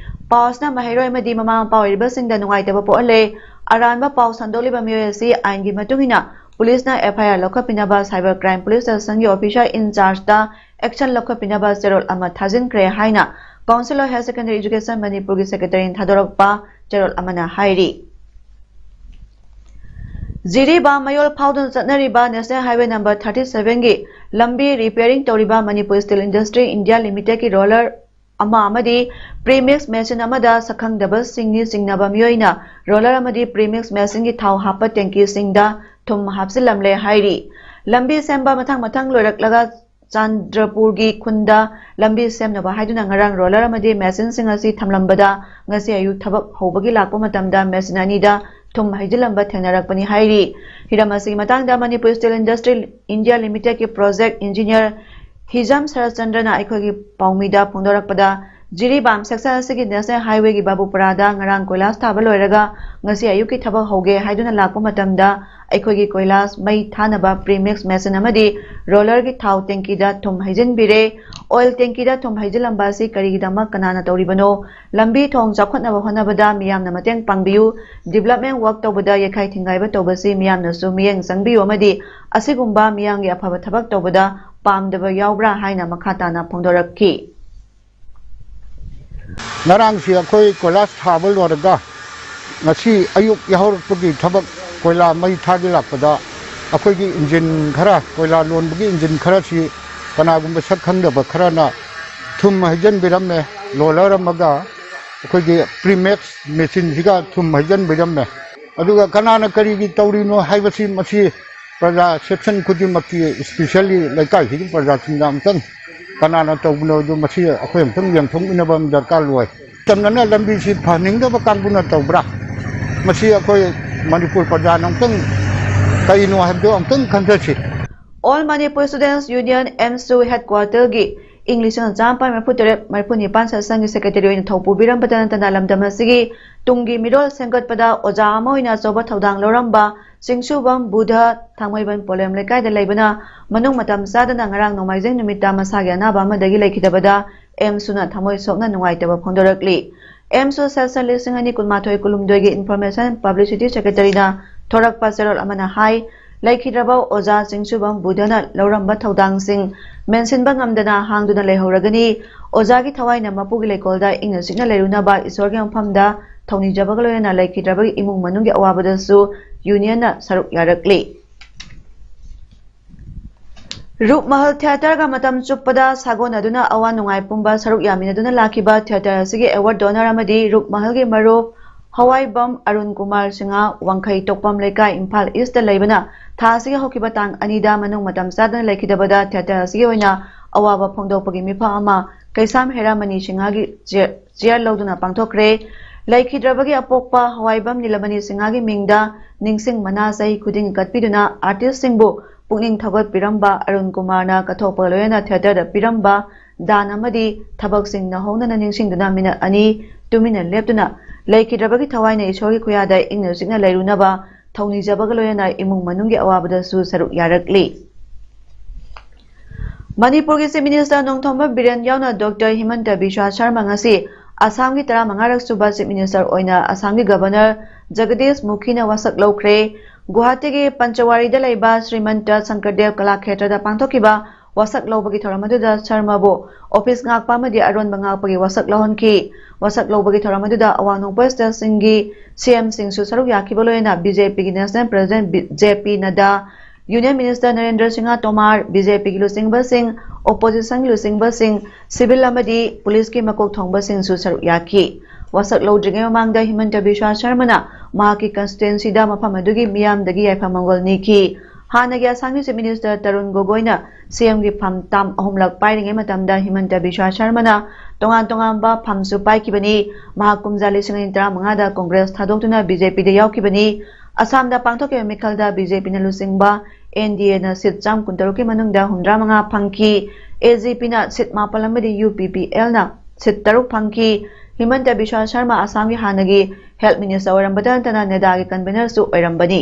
ꯄꯥꯎꯁꯤꯅ ꯃꯍꯩꯔꯣꯏ ꯑꯃꯗꯤ ꯃꯃꯥ ꯃꯄꯥ ꯑꯣꯏꯔꯤꯕꯁꯤꯡꯗ ꯅꯨꯡꯉꯥꯏꯇꯕ ꯄꯣꯛꯍꯜꯂꯦ꯫ ꯑꯔꯥꯟꯕ ꯄꯥꯎ ꯁꯟꯗꯣꯛꯂꯤꯕ ꯃꯤꯑꯣꯏ ꯑꯁꯤ ꯑꯥꯏꯟꯒꯤ ꯃꯇꯨꯡ ꯏꯟꯅ ꯄꯨꯂꯤꯁꯅ FIR ꯂꯧꯈꯠꯄꯤꯅꯕ cyber crime police station ꯒꯤ officer in charge ꯇ action ꯂꯧꯈꯠꯄꯤꯅꯕ ꯆꯦꯔꯣꯜ ꯑꯃ ꯊꯥꯖꯤꯟꯈ꯭ꯔꯦ ꯍꯥꯏꯅ Council of Higher Secondary Education ꯃꯅꯤꯄꯨꯔꯒꯤ secretary ꯅ ꯊꯥꯗꯣꯔꯛꯄ ꯆꯦꯔꯣꯜ ꯑꯃꯅ ꯍꯥꯏꯔꯤ꯫ ꯖꯤꯔꯤꯕꯥꯝ ꯃꯌꯣꯜ ꯐꯥꯎꯗꯨꯅ ꯆꯠꯅꯔꯤꯕ National Highway number thirty seven ꯒꯤ ꯂꯝꯕꯤ repairing ꯇꯧꯔꯤꯕ Manipur Steel Industry India Limited ꯀꯤ roller ꯑꯃ ꯑꯃꯗꯤ premix machine ꯑꯃꯗ ꯁꯛꯈꯪꯗꯕꯁꯤꯡꯅꯤ ꯆꯤꯡꯅꯕ ꯃꯤꯑꯣꯏꯅ roller ꯑꯃꯗꯤ premix machine ꯒꯤ ꯊꯥꯎ ꯍꯥꯞꯄ ꯇꯦꯡꯀꯤꯁꯤꯡꯗ ꯊꯨꯝ ꯍꯥꯞꯆꯤꯜꯂꯝꯂꯦ ꯍꯥꯏꯔꯤ꯫ ꯂꯝꯕꯤ ꯁꯦꯝꯕ ꯃꯊꯪ ꯃꯊꯪ ꯂꯣꯏꯔꯛꯂꯒ ꯆꯥꯟꯗ꯭ꯔꯄꯨꯔꯒꯤ ꯈꯨꯟꯗ ꯂꯝꯕꯤ ꯁꯦꯝꯅꯕ ꯍꯥꯏꯗꯨꯅ ꯉꯔꯥꯡ roller ꯑꯃꯗꯤ machine ꯁꯤꯡ ꯑꯁꯤ ꯊꯝꯂꯝꯕꯗ ꯉꯁꯤ ꯑꯌꯨꯛ ꯊꯕꯛ ꯍꯧꯕꯒꯤ ꯂꯥꯛꯄ ꯃꯇꯝꯗ machine ꯑꯅꯤꯗ ꯊꯨꯝ ꯍꯩꯖꯤꯜꯂꯝꯕ ꯊꯦꯡꯅꯔꯛꯄꯅꯤ ꯍꯥꯏꯔꯤ꯫ ꯍꯤꯔꯝ ꯑꯁꯤꯒꯤ ꯃꯇꯥꯡꯗ Manipur Steel Industry India Limited ꯀꯤ project engineer ꯍꯤꯖꯝ ꯁꯔꯠꯆꯟꯗ꯭ꯔꯅ ꯑꯩꯈꯣꯏꯒꯤ ꯄꯥꯎꯃꯤꯗ ꯐꯣꯡꯗꯣꯔꯛꯄꯗ, ꯖꯤꯔꯤꯕꯥꯝ section ꯑꯁꯤꯒꯤ National Highway ꯒꯤ ꯕꯥꯕꯨꯄꯨꯔꯥꯗ ꯉꯔꯥꯡ ꯀꯣꯏꯂꯥꯁ ꯊꯥꯕ ꯂꯣꯏꯔꯒ ꯉꯁꯤ ꯑꯌꯨꯛꯀꯤ ꯊꯕꯛ ꯍꯧꯒꯦ ꯍꯥꯏꯗꯨꯅ ꯂꯥꯛꯄ ꯃꯇꯝꯗ ꯑꯩꯈꯣꯏꯒꯤ ꯀꯣꯏꯂꯥꯁ ꯃꯩ ꯊꯥꯅꯕ premix machine ꯑꯃꯗꯤ roller ꯒꯤ ꯊꯥꯎ ꯇꯦꯡꯀꯤꯗ ꯊꯨꯝ ꯍꯩꯖꯤꯟꯕꯤꯔꯦ꯫ Oil ꯇꯦꯡꯀꯤꯗ ꯊꯨꯝ ꯍꯩꯖꯤꯜꯂꯝꯕ ꯑꯁꯤ ꯀꯔꯤꯒꯤꯗꯃꯛ, ꯀꯅꯥꯅ ꯇꯧꯔꯤꯕꯅꯣ? ꯂꯝꯕꯤ ꯊꯣꯡ ꯆꯥꯎꯈꯠꯅꯕ ꯍꯣꯠꯅꯕꯗ ꯃꯤꯌꯥꯝꯅ ꯃꯇꯦꯡ ꯄꯥꯡꯕꯤꯌꯨ꯫ Development work ꯇꯧꯕꯗ ꯌꯩꯈꯥꯏ ꯊꯤꯡꯒꯥꯏꯕ ꯇꯧꯕꯁꯤ ꯃꯤꯌꯥꯝꯅꯁꯨ ꯃꯤꯠꯌꯦꯡ ꯆꯪꯕꯤꯌꯨ ꯑꯃꯗꯤ ꯑꯁꯤꯒꯨꯝꯕ ꯃꯤꯌꯥꯝꯒꯤ ꯑꯐꯕ ꯊꯕꯛ ꯇꯧꯕꯗ ꯄꯥꯝꯗꯕ ꯌꯥꯎꯕ꯭ꯔꯥ ꯍꯥꯏꯅ ꯃꯈꯥ ꯇꯥꯅ ꯐꯣꯡꯗꯣꯔꯛꯈꯤ꯫ ꯉꯔꯥꯡꯁꯤ ꯑꯩꯈꯣꯏ ꯀꯣꯏꯂꯥꯁ ꯊꯥꯕ ꯂꯣꯏꯔꯒ ꯉꯁꯤ ꯑꯌꯨꯛ ꯌꯥꯍꯧꯔꯛꯄꯒꯤ ꯊꯕꯛ, ꯀꯣꯏꯂꯥ ꯃꯩ ꯊꯥꯒꯦ ꯂꯥꯛꯄꯗ ꯑꯩꯈꯣꯏꯒꯤ engine ꯈꯔ, ꯀꯣꯏꯂꯥ ꯂꯣꯟꯕꯒꯤ engine ꯈꯔꯁꯤ ꯀꯅꯥꯒꯨꯝꯕ ꯁꯛ ꯈꯪꯗꯕ ꯈꯔꯅ ꯊꯨꯝ ꯍꯩꯖꯤꯟꯕꯤꯔꯝꯃꯦ꯫ Roller ꯑꯃꯒ ꯑꯩꯈꯣꯏꯒꯤ premix machine ꯁꯤꯒ ꯊꯨꯝ ꯍꯩꯖꯤꯟꯕꯤꯔꯝꯃꯦ꯫ ꯑꯗꯨꯒ ꯀꯅꯥꯅ ꯀꯔꯤꯒꯤ ꯇꯧꯔꯤꯅꯣ ꯍꯥꯏꯕꯁꯤ ꯃꯁꯤ ꯄ꯭ꯔꯖꯥ section ꯈꯨꯗꯤꯡꯃꯛꯀꯤ, especially ꯂꯩꯀꯥꯏꯁꯤꯒꯤ ꯄ꯭ꯔꯖꯥꯁꯤꯡꯅ ꯑꯃꯨꯛꯇꯪ ꯀꯅꯥꯅ ꯇꯧꯕꯅꯣꯗꯨ ꯃꯁꯤ ꯑꯩꯈꯣꯏ ꯑꯃꯨꯛꯇꯪ ꯌꯦꯡꯊꯣꯛꯃꯤꯟꯅꯕ ꯑꯃ ꯗꯔꯀꯥꯔ ꯑꯣꯏ꯫ ꯇꯝꯅꯅ ꯂꯝꯕꯤꯁꯤ ꯐꯍꯟꯅꯤꯡꯗꯕ ꯀꯥꯡꯕꯨꯅ ꯇꯧꯕ꯭ꯔꯥ? ꯃꯁꯤ ꯑꯩꯈꯣꯏ ꯃꯅꯤꯄꯨꯔ ꯄ꯭ꯔꯖꯥꯅ ꯑꯃꯨꯛꯇꯪ ꯀꯩꯅꯣ ꯍꯥꯏꯕꯗꯨ ꯑꯃꯨꯛꯇꯪ ꯈꯟꯊꯁꯤ꯫ All Manipur Students Union, AMSU headquarter ꯒꯤ ꯏꯪ ꯂꯤꯁꯤꯡ ꯑꯃ ꯆꯥꯃꯥꯄꯟ ꯃꯔꯤꯐꯨ ꯇꯔꯦꯠ ꯃꯔꯤꯐꯨ ꯅꯤꯄꯥꯟ ꯁꯠꯁꯪꯒꯤ ꯁꯦꯀ꯭ꯔꯦꯇꯔꯤ ꯑꯣꯏꯅ ꯊꯧꯄꯨꯕꯤꯔꯝꯕꯇ ꯅꯠꯇꯅ ꯂꯝꯗꯝ ꯑꯁꯤꯒꯤ ꯇꯨꯡꯒꯤ ꯃꯤꯔꯣꯜ ꯁꯦꯝꯒꯠꯄꯗ ꯑꯣꯖꯥ ꯑꯃ ꯑꯣꯏꯅ ꯑꯆꯧꯕ ꯊꯧꯗꯥꯡ ꯂꯧꯔꯝꯕ ꯆꯤꯡꯁꯨꯕꯝ ꯕꯨꯙ ꯊꯥꯡꯃꯩꯕꯟ ꯄꯣꯂꯦꯝ ꯂꯩꯀꯥꯏꯗ ꯂꯩꯕꯅ ꯃꯅꯨꯡ ꯃꯇꯝ ꯆꯥꯗꯅ ꯉꯔꯥꯡ ꯅꯣꯡꯃꯥꯏꯖꯤꯡ ꯅꯨꯃꯤꯠꯇ ꯃꯁꯥꯒꯤ ꯑꯅꯥꯕ ꯑꯃꯗꯒꯤ ꯂꯩꯈꯤꯗꯕꯗ ꯑꯦꯝꯁꯨꯅ ꯊꯃꯣꯏ ꯁꯣꯛꯅ ꯅꯨꯡꯉꯥꯏꯇꯕ ꯐꯣꯡꯗꯣꯔꯛꯂꯤ꯫ ꯑꯦꯝꯁꯨ ꯁꯦꯁꯟ ꯂꯤꯁꯤꯡ ꯑꯅꯤ ꯀꯨꯟꯃꯥꯊꯣꯏ ꯀꯨꯟꯍꯨꯝꯗꯣꯏꯒꯤ ꯏꯟꯐꯣꯔꯃꯦꯁꯟ ꯄꯕ꯭ꯂꯤꯁꯤꯇꯤ ꯁꯦꯀ꯭ꯔꯦꯇꯔꯤꯅ ꯊꯣꯔꯛꯄ ꯆꯦꯔꯣꯜ ꯑꯃꯅ ꯍꯥꯏ, ꯂꯩꯈꯤꯗ꯭ꯔꯕ ꯑꯣꯖꯥ ꯆꯤꯡꯁꯨꯕꯝ ꯕꯨꯙꯅ ꯂꯧꯔꯝꯕ ꯊꯧꯗꯥꯡꯁꯤꯡ ꯃꯦꯟꯁꯤꯟꯕ ꯉꯝꯗꯅ ꯍꯥꯡꯗꯨꯅ ꯂꯩꯍꯧꯔꯒꯅꯤ꯫ ꯑꯣꯖꯥꯒꯤ ꯊꯋꯥꯏꯅ ꯃꯄꯨꯒꯤ ꯂꯩꯀꯣꯜꯗ ꯏꯪꯅ ꯆꯤꯛꯅ ꯂꯩꯔꯨꯅꯕ ꯏꯁꯣꯔꯒꯤ ꯃꯐꯝꯗ ꯊꯧꯅꯤꯖꯕꯒ ꯂꯣꯏꯅꯅ ꯂꯩꯈꯤꯗ꯭ꯔꯕꯒꯤ ꯏꯃꯨꯡ ꯃꯅꯨꯡꯒꯤ ꯑꯋꯥꯕꯗꯁꯨ ꯌꯨꯅꯤꯌꯟꯅ ꯁꯔꯨꯛ ꯌꯥꯔꯛꯂꯤ꯫ ꯔꯨꯞꯃꯍꯜ ꯊꯤꯌꯦꯇꯔꯒ ꯃꯇꯝ ꯆꯨꯞꯄꯗ ꯁꯥꯒꯣꯟꯅꯗꯨꯅ ꯑꯋꯥ ꯅꯨꯡꯉꯥꯏ ꯄꯨꯝꯕ ꯁꯔꯨꯛ ꯌꯥꯃꯤꯟꯅꯗꯨꯅ ꯂꯥꯛꯈꯤꯕ ꯊꯤꯌꯦꯇꯔ ꯑꯁꯤꯒꯤ ꯑꯦꯋꯥꯔꯗ ꯗꯣꯅꯔ ꯑꯃꯗꯤ ꯔꯨꯞꯃꯍꯜꯒꯤ ꯃꯔꯨꯞ ꯍꯋꯥꯏꯕꯝ ꯑꯔꯨꯟ ꯀꯨꯃꯥꯔ ꯁꯤꯡꯍ, ꯋꯥꯡꯈꯩ ꯇꯣꯛꯄꯝ ꯂꯩꯀꯥꯏ, ꯏꯝꯐꯥꯜ ꯏꯁꯇ ꯂꯩꯕꯅ ꯊꯥ ꯑꯁꯤꯒꯤ ꯍꯧꯈꯤꯕ ꯇꯥꯡ ꯑꯅꯤꯗ ꯃꯅꯨꯡ ꯃꯇꯝ ꯆꯥꯗꯅ ꯂꯩꯈꯤꯗꯕꯗ ꯊꯤꯌꯦꯇꯔ ꯑꯁꯤꯒꯤ ꯑꯣꯏꯅ ꯑꯋꯥꯕ ꯐꯣꯡꯗꯣꯛꯄꯒꯤ ꯃꯤꯐꯝ ꯑꯃ ꯀꯩꯁꯥꯝ ꯍꯦꯔꯥꯃꯅꯤ ꯁꯤꯡꯍꯒꯤ ꯆꯦ-, ꯆꯤꯌꯔ ꯂꯧꯗꯨꯅ ꯄꯥꯡꯊꯣꯛꯈ꯭ꯔꯦ꯫ ꯂꯩꯈꯤꯗ꯭ꯔꯕꯒꯤ ꯑꯄꯣꯛꯄ ꯍꯋꯥꯏꯕꯝ ꯅꯤꯂꯃꯅꯤ ꯁꯤꯡꯍꯒꯤ ꯃꯤꯡꯗ ꯅꯤꯡꯁꯤꯡ ꯃꯅꯥ ꯆꯍꯤ ꯈꯨꯗꯤꯡꯒꯤ ꯀꯠꯄꯤꯗꯨꯅ ꯑꯥꯔꯇꯤꯁꯁꯤꯡꯕꯨ ꯄꯨꯛꯅꯤꯡ ꯊꯧꯒꯠꯄꯤꯔꯝꯕ ꯑꯔꯨꯟ ꯀꯨꯃꯥꯔꯅ ꯀꯠꯊꯣꯛꯄꯒ ꯂꯣꯏꯅꯅ ꯊꯤꯌꯦꯇꯔꯗ ꯄꯤꯔꯝꯕ ꯗꯥꯟ ꯑꯃꯗꯤ ꯊꯕꯛꯁꯤꯡ ꯅꯧꯍꯧꯅꯅ ꯅꯤꯡꯁꯤꯡꯗꯨꯅ ꯃꯤꯅꯠ ꯑꯅꯤ ꯇꯨꯃꯤꯟꯅ ꯂꯦꯞꯇꯨꯅ ꯂꯩꯈꯤꯗ꯭ꯔꯕꯒꯤ ꯊꯋꯥꯏꯅ ꯏꯁꯣꯔꯒꯤ ꯈꯨꯌꯥꯗ ꯏꯪꯅ ꯆꯤꯛꯅ ꯂꯩꯔꯨꯅꯕ ꯊꯧꯅꯤꯖꯕꯒ ꯂꯣꯏꯅꯅ ꯏꯃꯨꯡ ꯃꯅꯨꯡꯒꯤ ꯑꯋꯥꯕꯗꯁꯨ ꯁꯔꯨꯛ ꯌꯥꯔꯛꯂꯤ꯫ ꯃꯅꯤꯄꯨꯔꯒꯤ ꯆꯤꯐ ꯃꯤꯅꯤꯁꯇꯔ ꯅꯣꯡꯊꯣꯝꯕꯝ ꯕꯤꯔꯦꯟ ꯌꯥꯎꯅ ꯗꯣꯛꯇꯔ ꯍꯤꯃꯟꯇ ꯕꯤꯁ꯭ꯋꯥ ꯁꯔꯃ ꯉꯁꯤ ꯑꯁꯥꯝꯒꯤ ꯇꯔꯥꯃꯉꯥꯔꯛ ꯁꯨꯕ ꯆꯤꯐ ꯃꯤꯅꯤꯁꯇꯔ ꯑꯣꯏꯅ ꯑꯁꯥꯝꯒꯤ ꯒꯚꯔꯅꯔ ꯖꯒꯗꯤꯁ ꯃꯨꯈꯤꯅ ꯋꯥꯁꯛ ꯂꯧꯈ꯭ꯔꯦ꯫ ꯒꯨꯋꯥꯍꯥꯇꯤꯒꯤ ꯄꯟꯆꯋꯥꯔꯤꯗ ꯂꯩꯕ ꯁ꯭ꯔꯤꯃꯟꯇ ꯁꯪꯀꯔꯗꯦꯕ ꯀꯂꯥꯈꯦꯇ꯭ꯔꯗ ꯄꯥꯡꯊꯣꯛꯈꯤꯕ ꯋꯥꯁꯛ ꯂꯧꯕꯒꯤ ꯊꯧꯔꯝ ꯑꯗꯨꯗ ꯁꯔꯃꯕꯨ ꯑꯣꯐꯤꯁ ꯉꯥꯛꯄ ꯑꯃꯗꯤ ꯑꯔꯣꯟꯕ ꯉꯥꯛꯄꯒꯤ ꯋꯥꯁꯛ ꯂꯧꯍꯟꯈꯤ꯫ ꯋꯥꯁꯛ ꯂꯧꯕꯒꯤ ꯊꯧꯔꯝ ꯑꯗꯨꯗ ꯑꯋꯥꯡ ꯅꯣꯡꯄꯣꯛ ꯁ꯭ꯇꯦꯠꯁꯤꯡꯒꯤ ꯁꯤ ꯑꯦꯝꯁꯤꯡꯁꯨ ꯁꯔꯨꯛ ꯌꯥꯈꯤꯕ ꯂꯣꯏꯅꯅ ꯕꯤ ꯖꯦ ꯄꯤꯒꯤ national president B-, J P Nadda, union minister Narendra Singh Tomar, B J ꯄꯤꯒꯤ ꯂꯨꯆꯤꯡꯕꯁꯤꯡ, ꯑꯣꯄꯣꯖꯤꯁꯟꯒꯤ ꯂꯨꯆꯤꯡꯕꯁꯤꯡ, ꯁꯤꯚꯤꯜ ꯑꯃꯗꯤ ꯄꯨꯂꯤꯁꯀꯤ ꯃꯀꯣꯛ ꯊꯣꯡꯕꯁꯤꯡꯁꯨ ꯁꯔꯨꯛ ꯌꯥꯈꯤ꯫ ꯋꯥꯁꯛ ꯂꯧꯗ꯭ꯔꯤꯉꯩ ꯃꯃꯥꯡꯗ ꯍꯤꯃꯟꯇ ꯕꯤꯁ꯭ꯋꯥ ꯁꯔꯃꯅ ꯃꯍꯥꯛꯀꯤ ꯀꯟꯁꯇꯤꯇ꯭ꯋꯦꯟꯁꯤꯗ ꯃꯐꯝ ꯑꯗꯨꯒꯤ ꯃꯤꯌꯥꯝꯗꯒꯤ ꯌꯥꯏꯐ ꯃꯪꯒꯣꯜ ꯅꯤꯈꯤ꯫ ꯍꯥꯟꯅꯒꯤ ꯑꯁꯥꯝꯒꯤ ꯆꯤꯐ ꯃꯤꯅꯤꯁꯇꯔ ꯇꯔꯨꯟ ꯒꯣꯒꯣꯏꯅ ꯁꯤ ꯑꯦꯝꯒꯤ ꯐꯝ ꯇꯥꯝ ꯑꯍꯨꯝꯂꯛ ꯄꯥꯏꯔꯤꯉꯩ ꯃꯇꯝꯗ ꯍꯤꯃꯟꯇ ꯕꯤꯁ꯭ꯋꯥ ꯁꯔꯃꯅ ꯇꯣꯉꯥꯟ ꯇꯣꯉꯥꯟꯕ ꯐꯝꯁꯨ ꯄꯥꯏꯈꯤꯕꯅꯤ꯫ ꯃꯍꯥꯛ ꯀꯨꯝꯖꯥ ꯂꯤꯁꯤꯡ ꯑꯅꯤ ꯇꯔꯥꯃꯉꯥꯗ ꯀꯣꯡꯒ꯭ꯔꯦꯁ ꯊꯥꯗꯣꯛꯇꯨꯅ ꯕꯤ ꯖꯦ ꯄꯤꯗ ꯌꯥꯎꯈꯤꯕꯅꯤ꯫ ꯑꯁꯥꯝꯗ ꯄꯥꯡꯊꯣꯛꯈꯤꯕ ꯃꯤꯈꯜꯗ ꯕꯤ ꯖꯦ ꯄꯤꯅ ꯂꯨꯆꯤꯡꯕ ꯑꯦꯟ ꯗꯤ ꯑꯦꯅ ꯁꯤꯠ ꯆꯥꯝ ꯀꯨꯟꯇꯔꯨꯛꯀꯤ ꯃꯅꯨꯡꯗ ꯍꯨꯝꯗ꯭ꯔꯥ ꯃꯉꯥ ꯐꯪꯈꯤ꯫ ꯑꯦ ꯖꯤ ꯄꯤꯅ ꯁꯤꯠ ꯃꯥꯄꯜ ꯑꯃꯗꯤ ꯌꯨ ꯄꯤ ꯄꯤ ꯑꯦꯜꯅ ꯁꯤꯠ ꯇꯔꯨꯛ ꯐꯪꯈꯤ꯫ ꯍꯤꯃꯟꯇ ꯕꯤꯁ꯭ꯋꯥ ꯁꯔꯃ ꯑꯁꯥꯝꯒꯤ ꯍꯥꯟꯅꯒꯤ ꯍꯦꯜꯊ ꯃꯤꯅꯤꯁꯇꯔ ꯑꯣꯏꯔꯝꯕꯇ ꯅꯠꯇꯅ ꯅꯦꯗꯥꯒꯤ ꯀꯟꯚꯦꯅꯔꯁꯨ ꯑꯣꯏꯔꯝꯕꯅꯤ꯫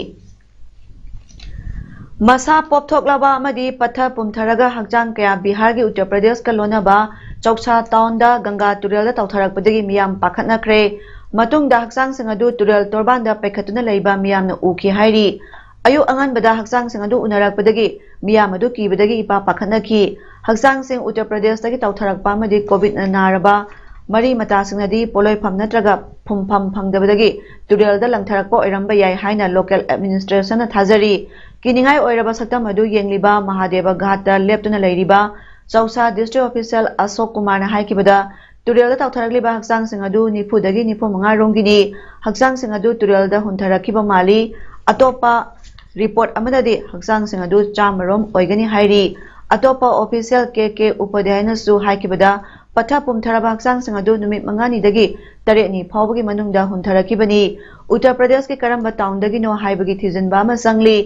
ꯃꯁꯥ ꯄꯣꯞꯊꯣꯛꯂꯕ ꯑꯃꯗꯤ ꯄꯠꯊ ꯄꯨꯝꯊꯔꯒ ꯍꯛꯆꯥꯡ ꯀꯌꯥ ꯕꯤꯍꯥꯔꯒꯤ ꯎꯠꯇꯔ ꯄ꯭ꯔꯗꯦꯁꯀ ꯂꯣꯟꯅꯕ ꯆꯧꯁꯥ ꯇꯥꯎꯟꯗ ꯒꯪꯒꯥ ꯇꯨꯔꯦꯜꯗ ꯇꯧꯊꯔꯛꯄꯗꯒꯤ ꯃꯤꯌꯥꯝ ꯄꯥꯈꯠꯅꯈ꯭ꯔꯦ꯫ ꯃꯇꯨꯡꯗ ꯍꯛꯆꯥꯡꯁꯤꯡ ꯑꯗꯨ ꯇꯨꯔꯦꯜ ꯇꯣꯔꯕꯥꯟꯗ ꯄꯩꯈꯠꯇꯨꯅ ꯂꯩꯕ ꯃꯤꯌꯥꯝꯅ ꯎꯈꯤ ꯍꯥꯏꯔꯤ꯫ ꯑꯌꯨꯛ ꯑꯉꯟꯕꯗ ꯍꯛꯆꯥꯡꯁꯤꯡ ꯑꯗꯨ ꯎꯅꯔꯛꯄꯗꯒꯤ ꯃꯤꯌꯥꯝ ꯑꯗꯨ ꯀꯤꯕꯗꯒꯤ ꯏꯄꯥ ꯄꯥꯈꯠꯅꯈꯤ꯫ ꯍꯛꯆꯥꯡꯁꯤꯡ ꯎꯠꯇꯔ ꯄ꯭ꯔꯗꯦꯁꯇꯒꯤ ꯇꯧꯊꯔꯛꯄ ꯑꯃꯗꯤ ꯀꯣꯚꯤꯗꯅ ꯅꯥꯔꯕ ꯃꯔꯤ ꯃꯇꯥꯁꯤꯡꯅꯗꯤ ꯄꯣꯠꯂꯣꯏꯐꯝ ꯅꯠꯇ꯭ꯔꯒ ꯐꯨꯝꯐꯝ ꯐꯪꯗꯕꯗꯒꯤ ꯇꯨꯔꯦꯜꯗ ꯂꯪꯊꯔꯛꯄ ꯑꯣꯏꯔꯝꯕ ꯌꯥꯏ ꯍꯥꯏꯅ ꯂꯣꯀꯦꯜ ꯑꯦꯗꯃꯤꯅꯤꯁꯇ꯭ꯔꯦꯁꯟꯅ ꯊꯥꯖꯔꯤ꯫ ꯀꯤꯅꯤꯡꯉꯥꯏ ꯑꯣꯏꯔꯕ ꯁꯛꯇꯝ ꯑꯗꯨ ꯌꯦꯡꯂꯤꯕ ꯃꯍꯥꯗꯦꯕ ꯘꯥꯠꯇ ꯂꯦꯞꯇꯨꯅ ꯂꯩꯔꯤꯕ ꯆꯧꯁꯥ ꯗꯤꯁꯇ꯭ꯔꯤꯛ ꯑꯣꯐꯤꯁꯤꯌꯦꯜ ꯑꯁꯣꯛ ꯀꯨꯃꯥꯔꯅ ꯍꯥꯏꯈꯤꯕꯗ, ꯇꯨꯔꯦꯜꯗ ꯇꯧꯊꯔꯛꯂꯤꯕ ꯍꯛꯆꯥꯡꯁꯤꯡ ꯑꯗꯨ ꯅꯤꯐꯨꯗꯒꯤ ꯅꯤꯐꯨ ꯃꯉꯥ ꯔꯣꯝꯒꯤꯅꯤ꯫ ꯍꯛꯆꯥꯡꯁꯤꯡ ꯑꯗꯨ ꯇꯨꯔꯦꯜꯗ ꯍꯨꯟꯊꯔꯛꯈꯤꯕ ꯃꯥꯜꯂꯤ꯫ ꯑꯇꯣꯞꯄ ꯔꯤꯄꯣꯔꯠ ꯑꯃꯗꯗꯤ ꯍꯛꯆꯥꯡꯁꯤꯡ ꯑꯗꯨ ꯆꯥꯝꯃ ꯔꯣꯝ ꯑꯣꯏꯒꯅꯤ ꯍꯥꯏꯔꯤ꯫ ꯑꯇꯣꯞꯄ ꯑꯣꯐꯤꯁꯤꯌꯦꯜ ꯀꯦ ꯀꯦ ꯎꯄꯥꯙ꯭ꯌꯥꯌꯅꯁꯨ ꯍꯥꯏꯈꯤꯕꯗ, ꯄꯠꯊ ꯄꯨꯝꯊꯔꯕ ꯍꯛꯆꯥꯡꯁꯤꯡ ꯑꯗꯨ ꯅꯨꯃꯤꯠ ꯃꯉꯥꯅꯤꯗꯒꯤ ꯇꯔꯦꯠꯅꯤ ꯐꯥꯎꯕꯒꯤ ꯃꯅꯨꯡꯗ ꯍꯨꯟꯊꯔꯛꯈꯤꯕꯅꯤ꯫ ꯎꯠꯇꯔ ꯄ꯭ꯔꯗꯦꯁꯀꯤ ꯀꯔꯝꯕ ꯇꯥꯎꯟꯗꯒꯤꯅꯣ ꯍꯥꯏꯕꯒꯤ ꯊꯤꯖꯤꯟꯕ ꯑꯃ ꯆꯪꯂꯤ꯫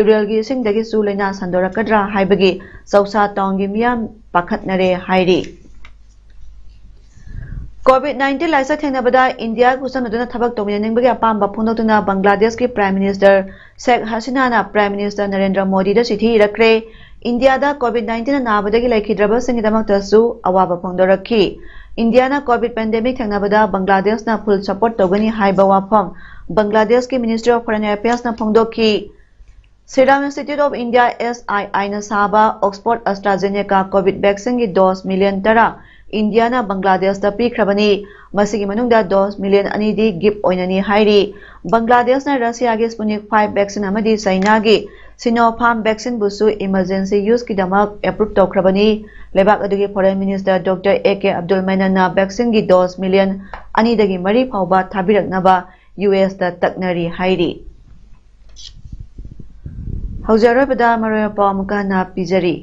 ꯇꯨꯔꯦꯜꯒꯤ ꯏꯁꯤꯡꯗꯒꯤꯁꯨ ꯂꯥꯏꯅꯥ ꯁꯟꯗꯣꯔꯛꯀꯗ꯭ꯔꯥ ꯍꯥꯏꯕꯒꯤ ꯆꯧꯁꯥ ꯇꯥꯎꯟꯒꯤ ꯃꯤꯌꯥꯝ ꯄꯥꯈꯠꯅꯔꯦ ꯍꯥꯏꯔꯤ꯫ ꯀꯣꯚꯤꯗ ꯅꯥꯏꯟꯇꯤꯟ ꯂꯥꯏꯆꯠ ꯊꯦꯡꯅꯕꯗ ꯏꯟꯗꯤꯌꯥ ꯈꯨꯠꯁꯝꯅꯗꯨꯅ ꯊꯕꯛ ꯇꯧꯃꯤꯟꯅꯅꯤꯡꯕꯒꯤ ꯑꯄꯥꯝꯕ ꯐꯣꯡꯗꯣꯛꯇꯨꯅ ꯕꯪꯒ꯭ꯂꯥꯗꯦꯁꯀꯤ ꯄ꯭ꯔꯥꯏꯝ ꯃꯤꯅꯤꯁꯇꯔ ꯁꯦꯈ ꯍꯁꯤꯅꯥꯅ ꯄ꯭ꯔꯥꯏꯝ ꯃꯤꯅꯤꯁꯇꯔ ꯅꯔꯦꯟꯗ꯭ꯔ ꯃꯣꯗꯤꯗ ꯆꯤꯊꯤ ꯏꯔꯛꯈ꯭ꯔꯦ꯫ ꯏꯟꯗꯤꯌꯥꯗ ꯀꯣꯚꯤꯗ ꯅꯥꯏꯟꯇꯤꯟꯅ ꯅꯥꯕꯗꯒꯤ ꯂꯩꯈꯤꯗ꯭ꯔꯕꯁꯤꯡꯒꯤꯗꯃꯛꯇꯁꯨ ꯑꯋꯥꯕ ꯐꯣꯡꯗꯣꯔꯛꯈꯤ꯫ ꯏꯟꯗꯤꯌꯥꯅ ꯀꯣꯚꯤꯗ ꯄꯦꯟꯗꯦꯃꯤꯛ ꯊꯦꯡꯅꯕꯗ ꯕꯪꯒ꯭ꯂꯥꯗꯦꯁꯅ ꯐꯨꯜ ꯁꯄꯣꯔꯠ ꯇꯧꯒꯅꯤ ꯍꯥꯏꯕ ꯋꯥꯐꯝ ꯕꯪꯒ꯭ꯂꯥꯗꯦꯁꯀꯤ ꯃꯤꯅꯤꯁꯇ꯭ꯔꯤ ꯑꯣꯐ ꯐꯣꯔꯦꯟ ꯑꯦꯐꯤꯌꯔꯁꯅ ꯐꯣꯡꯗꯣꯛꯈꯤ꯫ Serum Institute of India, S I I, ꯅ ꯁꯥꯕ Oxford AstraZeneca ꯀꯣꯚꯤꯗ ꯚꯦꯛꯁꯤꯟꯒꯤ ꯗꯣꯁ ꯃꯤꯂꯤꯌꯟ ꯇꯔꯥ ꯏꯟꯗꯤꯌꯥꯅ ꯕꯪꯒ꯭ꯂꯥꯗꯦꯁꯇ ꯄꯤꯈ꯭ꯔꯕꯅꯤ꯫ ꯃꯁꯤꯒꯤ ꯃꯅꯨꯡꯗ ꯗꯣꯁ ꯃꯤꯂꯤꯌꯟ ꯑꯅꯤꯗꯤ ꯒꯤꯐ ꯑꯣꯏꯅꯅꯤ ꯍꯥꯏꯔꯤ꯫ ꯕꯪꯒ꯭ꯂꯥꯗꯦꯁꯅ ꯔꯁꯤꯌꯥꯒꯤ Sputnik ꯐꯥꯏꯚ ꯚꯦꯛꯁꯤꯟ ꯑꯃꯗꯤ ꯆꯩꯅꯥꯒꯤ Sinopharm ꯚꯦꯛꯁꯤꯟꯕꯨꯁꯨ ꯏꯃꯔꯖꯦꯟꯁꯤ ꯌꯨꯁꯀꯤꯗꯃꯛ ꯑꯦꯄ꯭ꯔꯨꯞ ꯇꯧꯈ꯭ꯔꯕꯅꯤ꯫ ꯂꯩꯕꯥꯛ ꯑꯗꯨꯒꯤ foreign minister doctor A K Abdul ꯃꯦꯅꯟꯅ ꯚꯦꯛꯁꯤꯟꯒꯤ ꯗꯣꯁ ꯃꯤꯂꯤꯌꯟ ꯑꯅꯤꯗꯒꯤ ꯃꯔꯤ ꯐꯥꯎꯕ ꯊꯥꯕꯤꯔꯛꯅꯕ ꯌꯨ ꯑꯦꯁꯇ ꯇꯛꯅꯔꯤ ꯍꯥꯏꯔꯤ꯫ ꯍꯧꯖꯤꯛ ꯑꯔꯣꯏꯕꯗ ꯃꯔꯨꯑꯣꯏꯕ ꯄꯥꯎ ꯑꯃꯨꯛꯀ ꯍꯟꯅ ꯄꯤꯖꯔꯤ꯫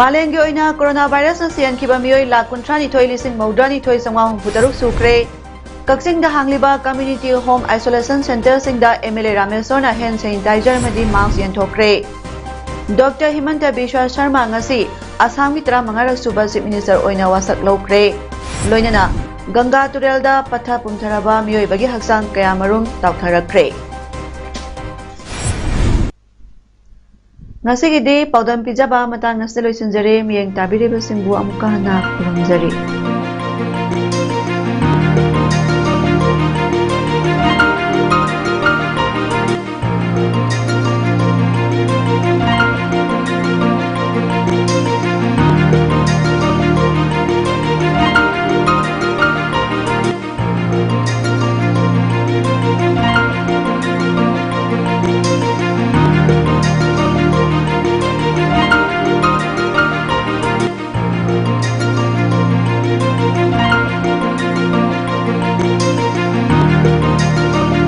ꯃꯥꯂꯦꯝꯒꯤ ꯑꯣꯏꯅ ꯀꯣꯔꯣꯅꯥ ꯚꯥꯏꯔꯁꯅ ꯁꯤꯍꯟꯈꯤꯕ ꯃꯤꯑꯣꯏ ꯂꯥꯈ ꯀꯨꯟꯊ꯭ꯔꯥ ꯅꯤꯊꯣꯏ ꯂꯤꯁꯤꯡ ꯃꯧꯗ꯭ꯔꯥ ꯅꯤꯊꯣꯏ ꯆꯥꯝꯃꯉꯥ ꯍꯨꯝꯐꯨ ꯇꯔꯨꯛ ꯁꯨꯈ꯭ꯔꯦ꯫ ꯀꯛꯆꯤꯡꯗ ꯍꯥꯡꯂꯤꯕ ꯀꯝꯃ꯭ꯌꯨꯅꯤꯇꯤ ꯍꯣꯝ ꯑꯥꯏꯁꯣꯂꯦꯁꯟ ꯁꯦꯟꯇꯔꯁꯤꯡꯗ ꯑꯦꯝ ꯑꯦꯜ ꯑꯦ ꯔꯥꯃꯦꯁꯣꯔꯅ ꯍꯦꯟ ꯁꯦꯅꯤꯇꯥꯏꯖꯔ ꯑꯃꯗꯤ ꯃꯥꯁꯛ ꯌꯦꯟꯊꯣꯛꯈ꯭ꯔꯦ꯫ ꯗꯣꯛꯇꯔ ꯍꯤꯃꯟꯇ ꯕꯤꯁ꯭ꯋ ꯁꯔꯃ ꯉꯁꯤ ꯑꯁꯥꯝꯒꯤ ꯇꯔꯥꯃꯉꯥꯔꯛ ꯁꯨꯕ ꯆꯤꯐ ꯃꯤꯅꯤꯁꯇꯔ ꯑꯣꯏꯅ ꯋꯥꯁꯛ ꯂꯧꯈ꯭ꯔꯦ꯫ ꯂꯣꯏꯅꯅ ꯒꯪꯒꯥ ꯇꯨꯔꯦꯜꯗ ꯄꯠꯊ ꯄꯨꯝꯊꯔꯕ ꯃꯤꯑꯣꯏꯕꯒꯤ ꯍꯛꯆꯥꯡ ꯀꯌꯥꯃꯔꯨꯝ ꯇꯥꯎꯊꯔꯛꯈ꯭ꯔꯦ꯫ ꯉꯁꯤꯒꯤꯗꯤ ꯄꯥꯎꯗꯝ ꯄꯤꯖꯕ ꯃꯇꯥꯡ ꯑꯁꯤꯗ ꯂꯣꯏꯁꯤꯟꯖꯔꯦ꯫ ꯃꯤꯠꯌꯦꯡ ꯇꯥꯕꯤꯔꯤꯕꯁꯤꯡꯕꯨ ꯑꯃꯨꯛꯀ ꯍꯟꯅ ꯈꯨꯔꯨꯝꯖꯔꯤ꯫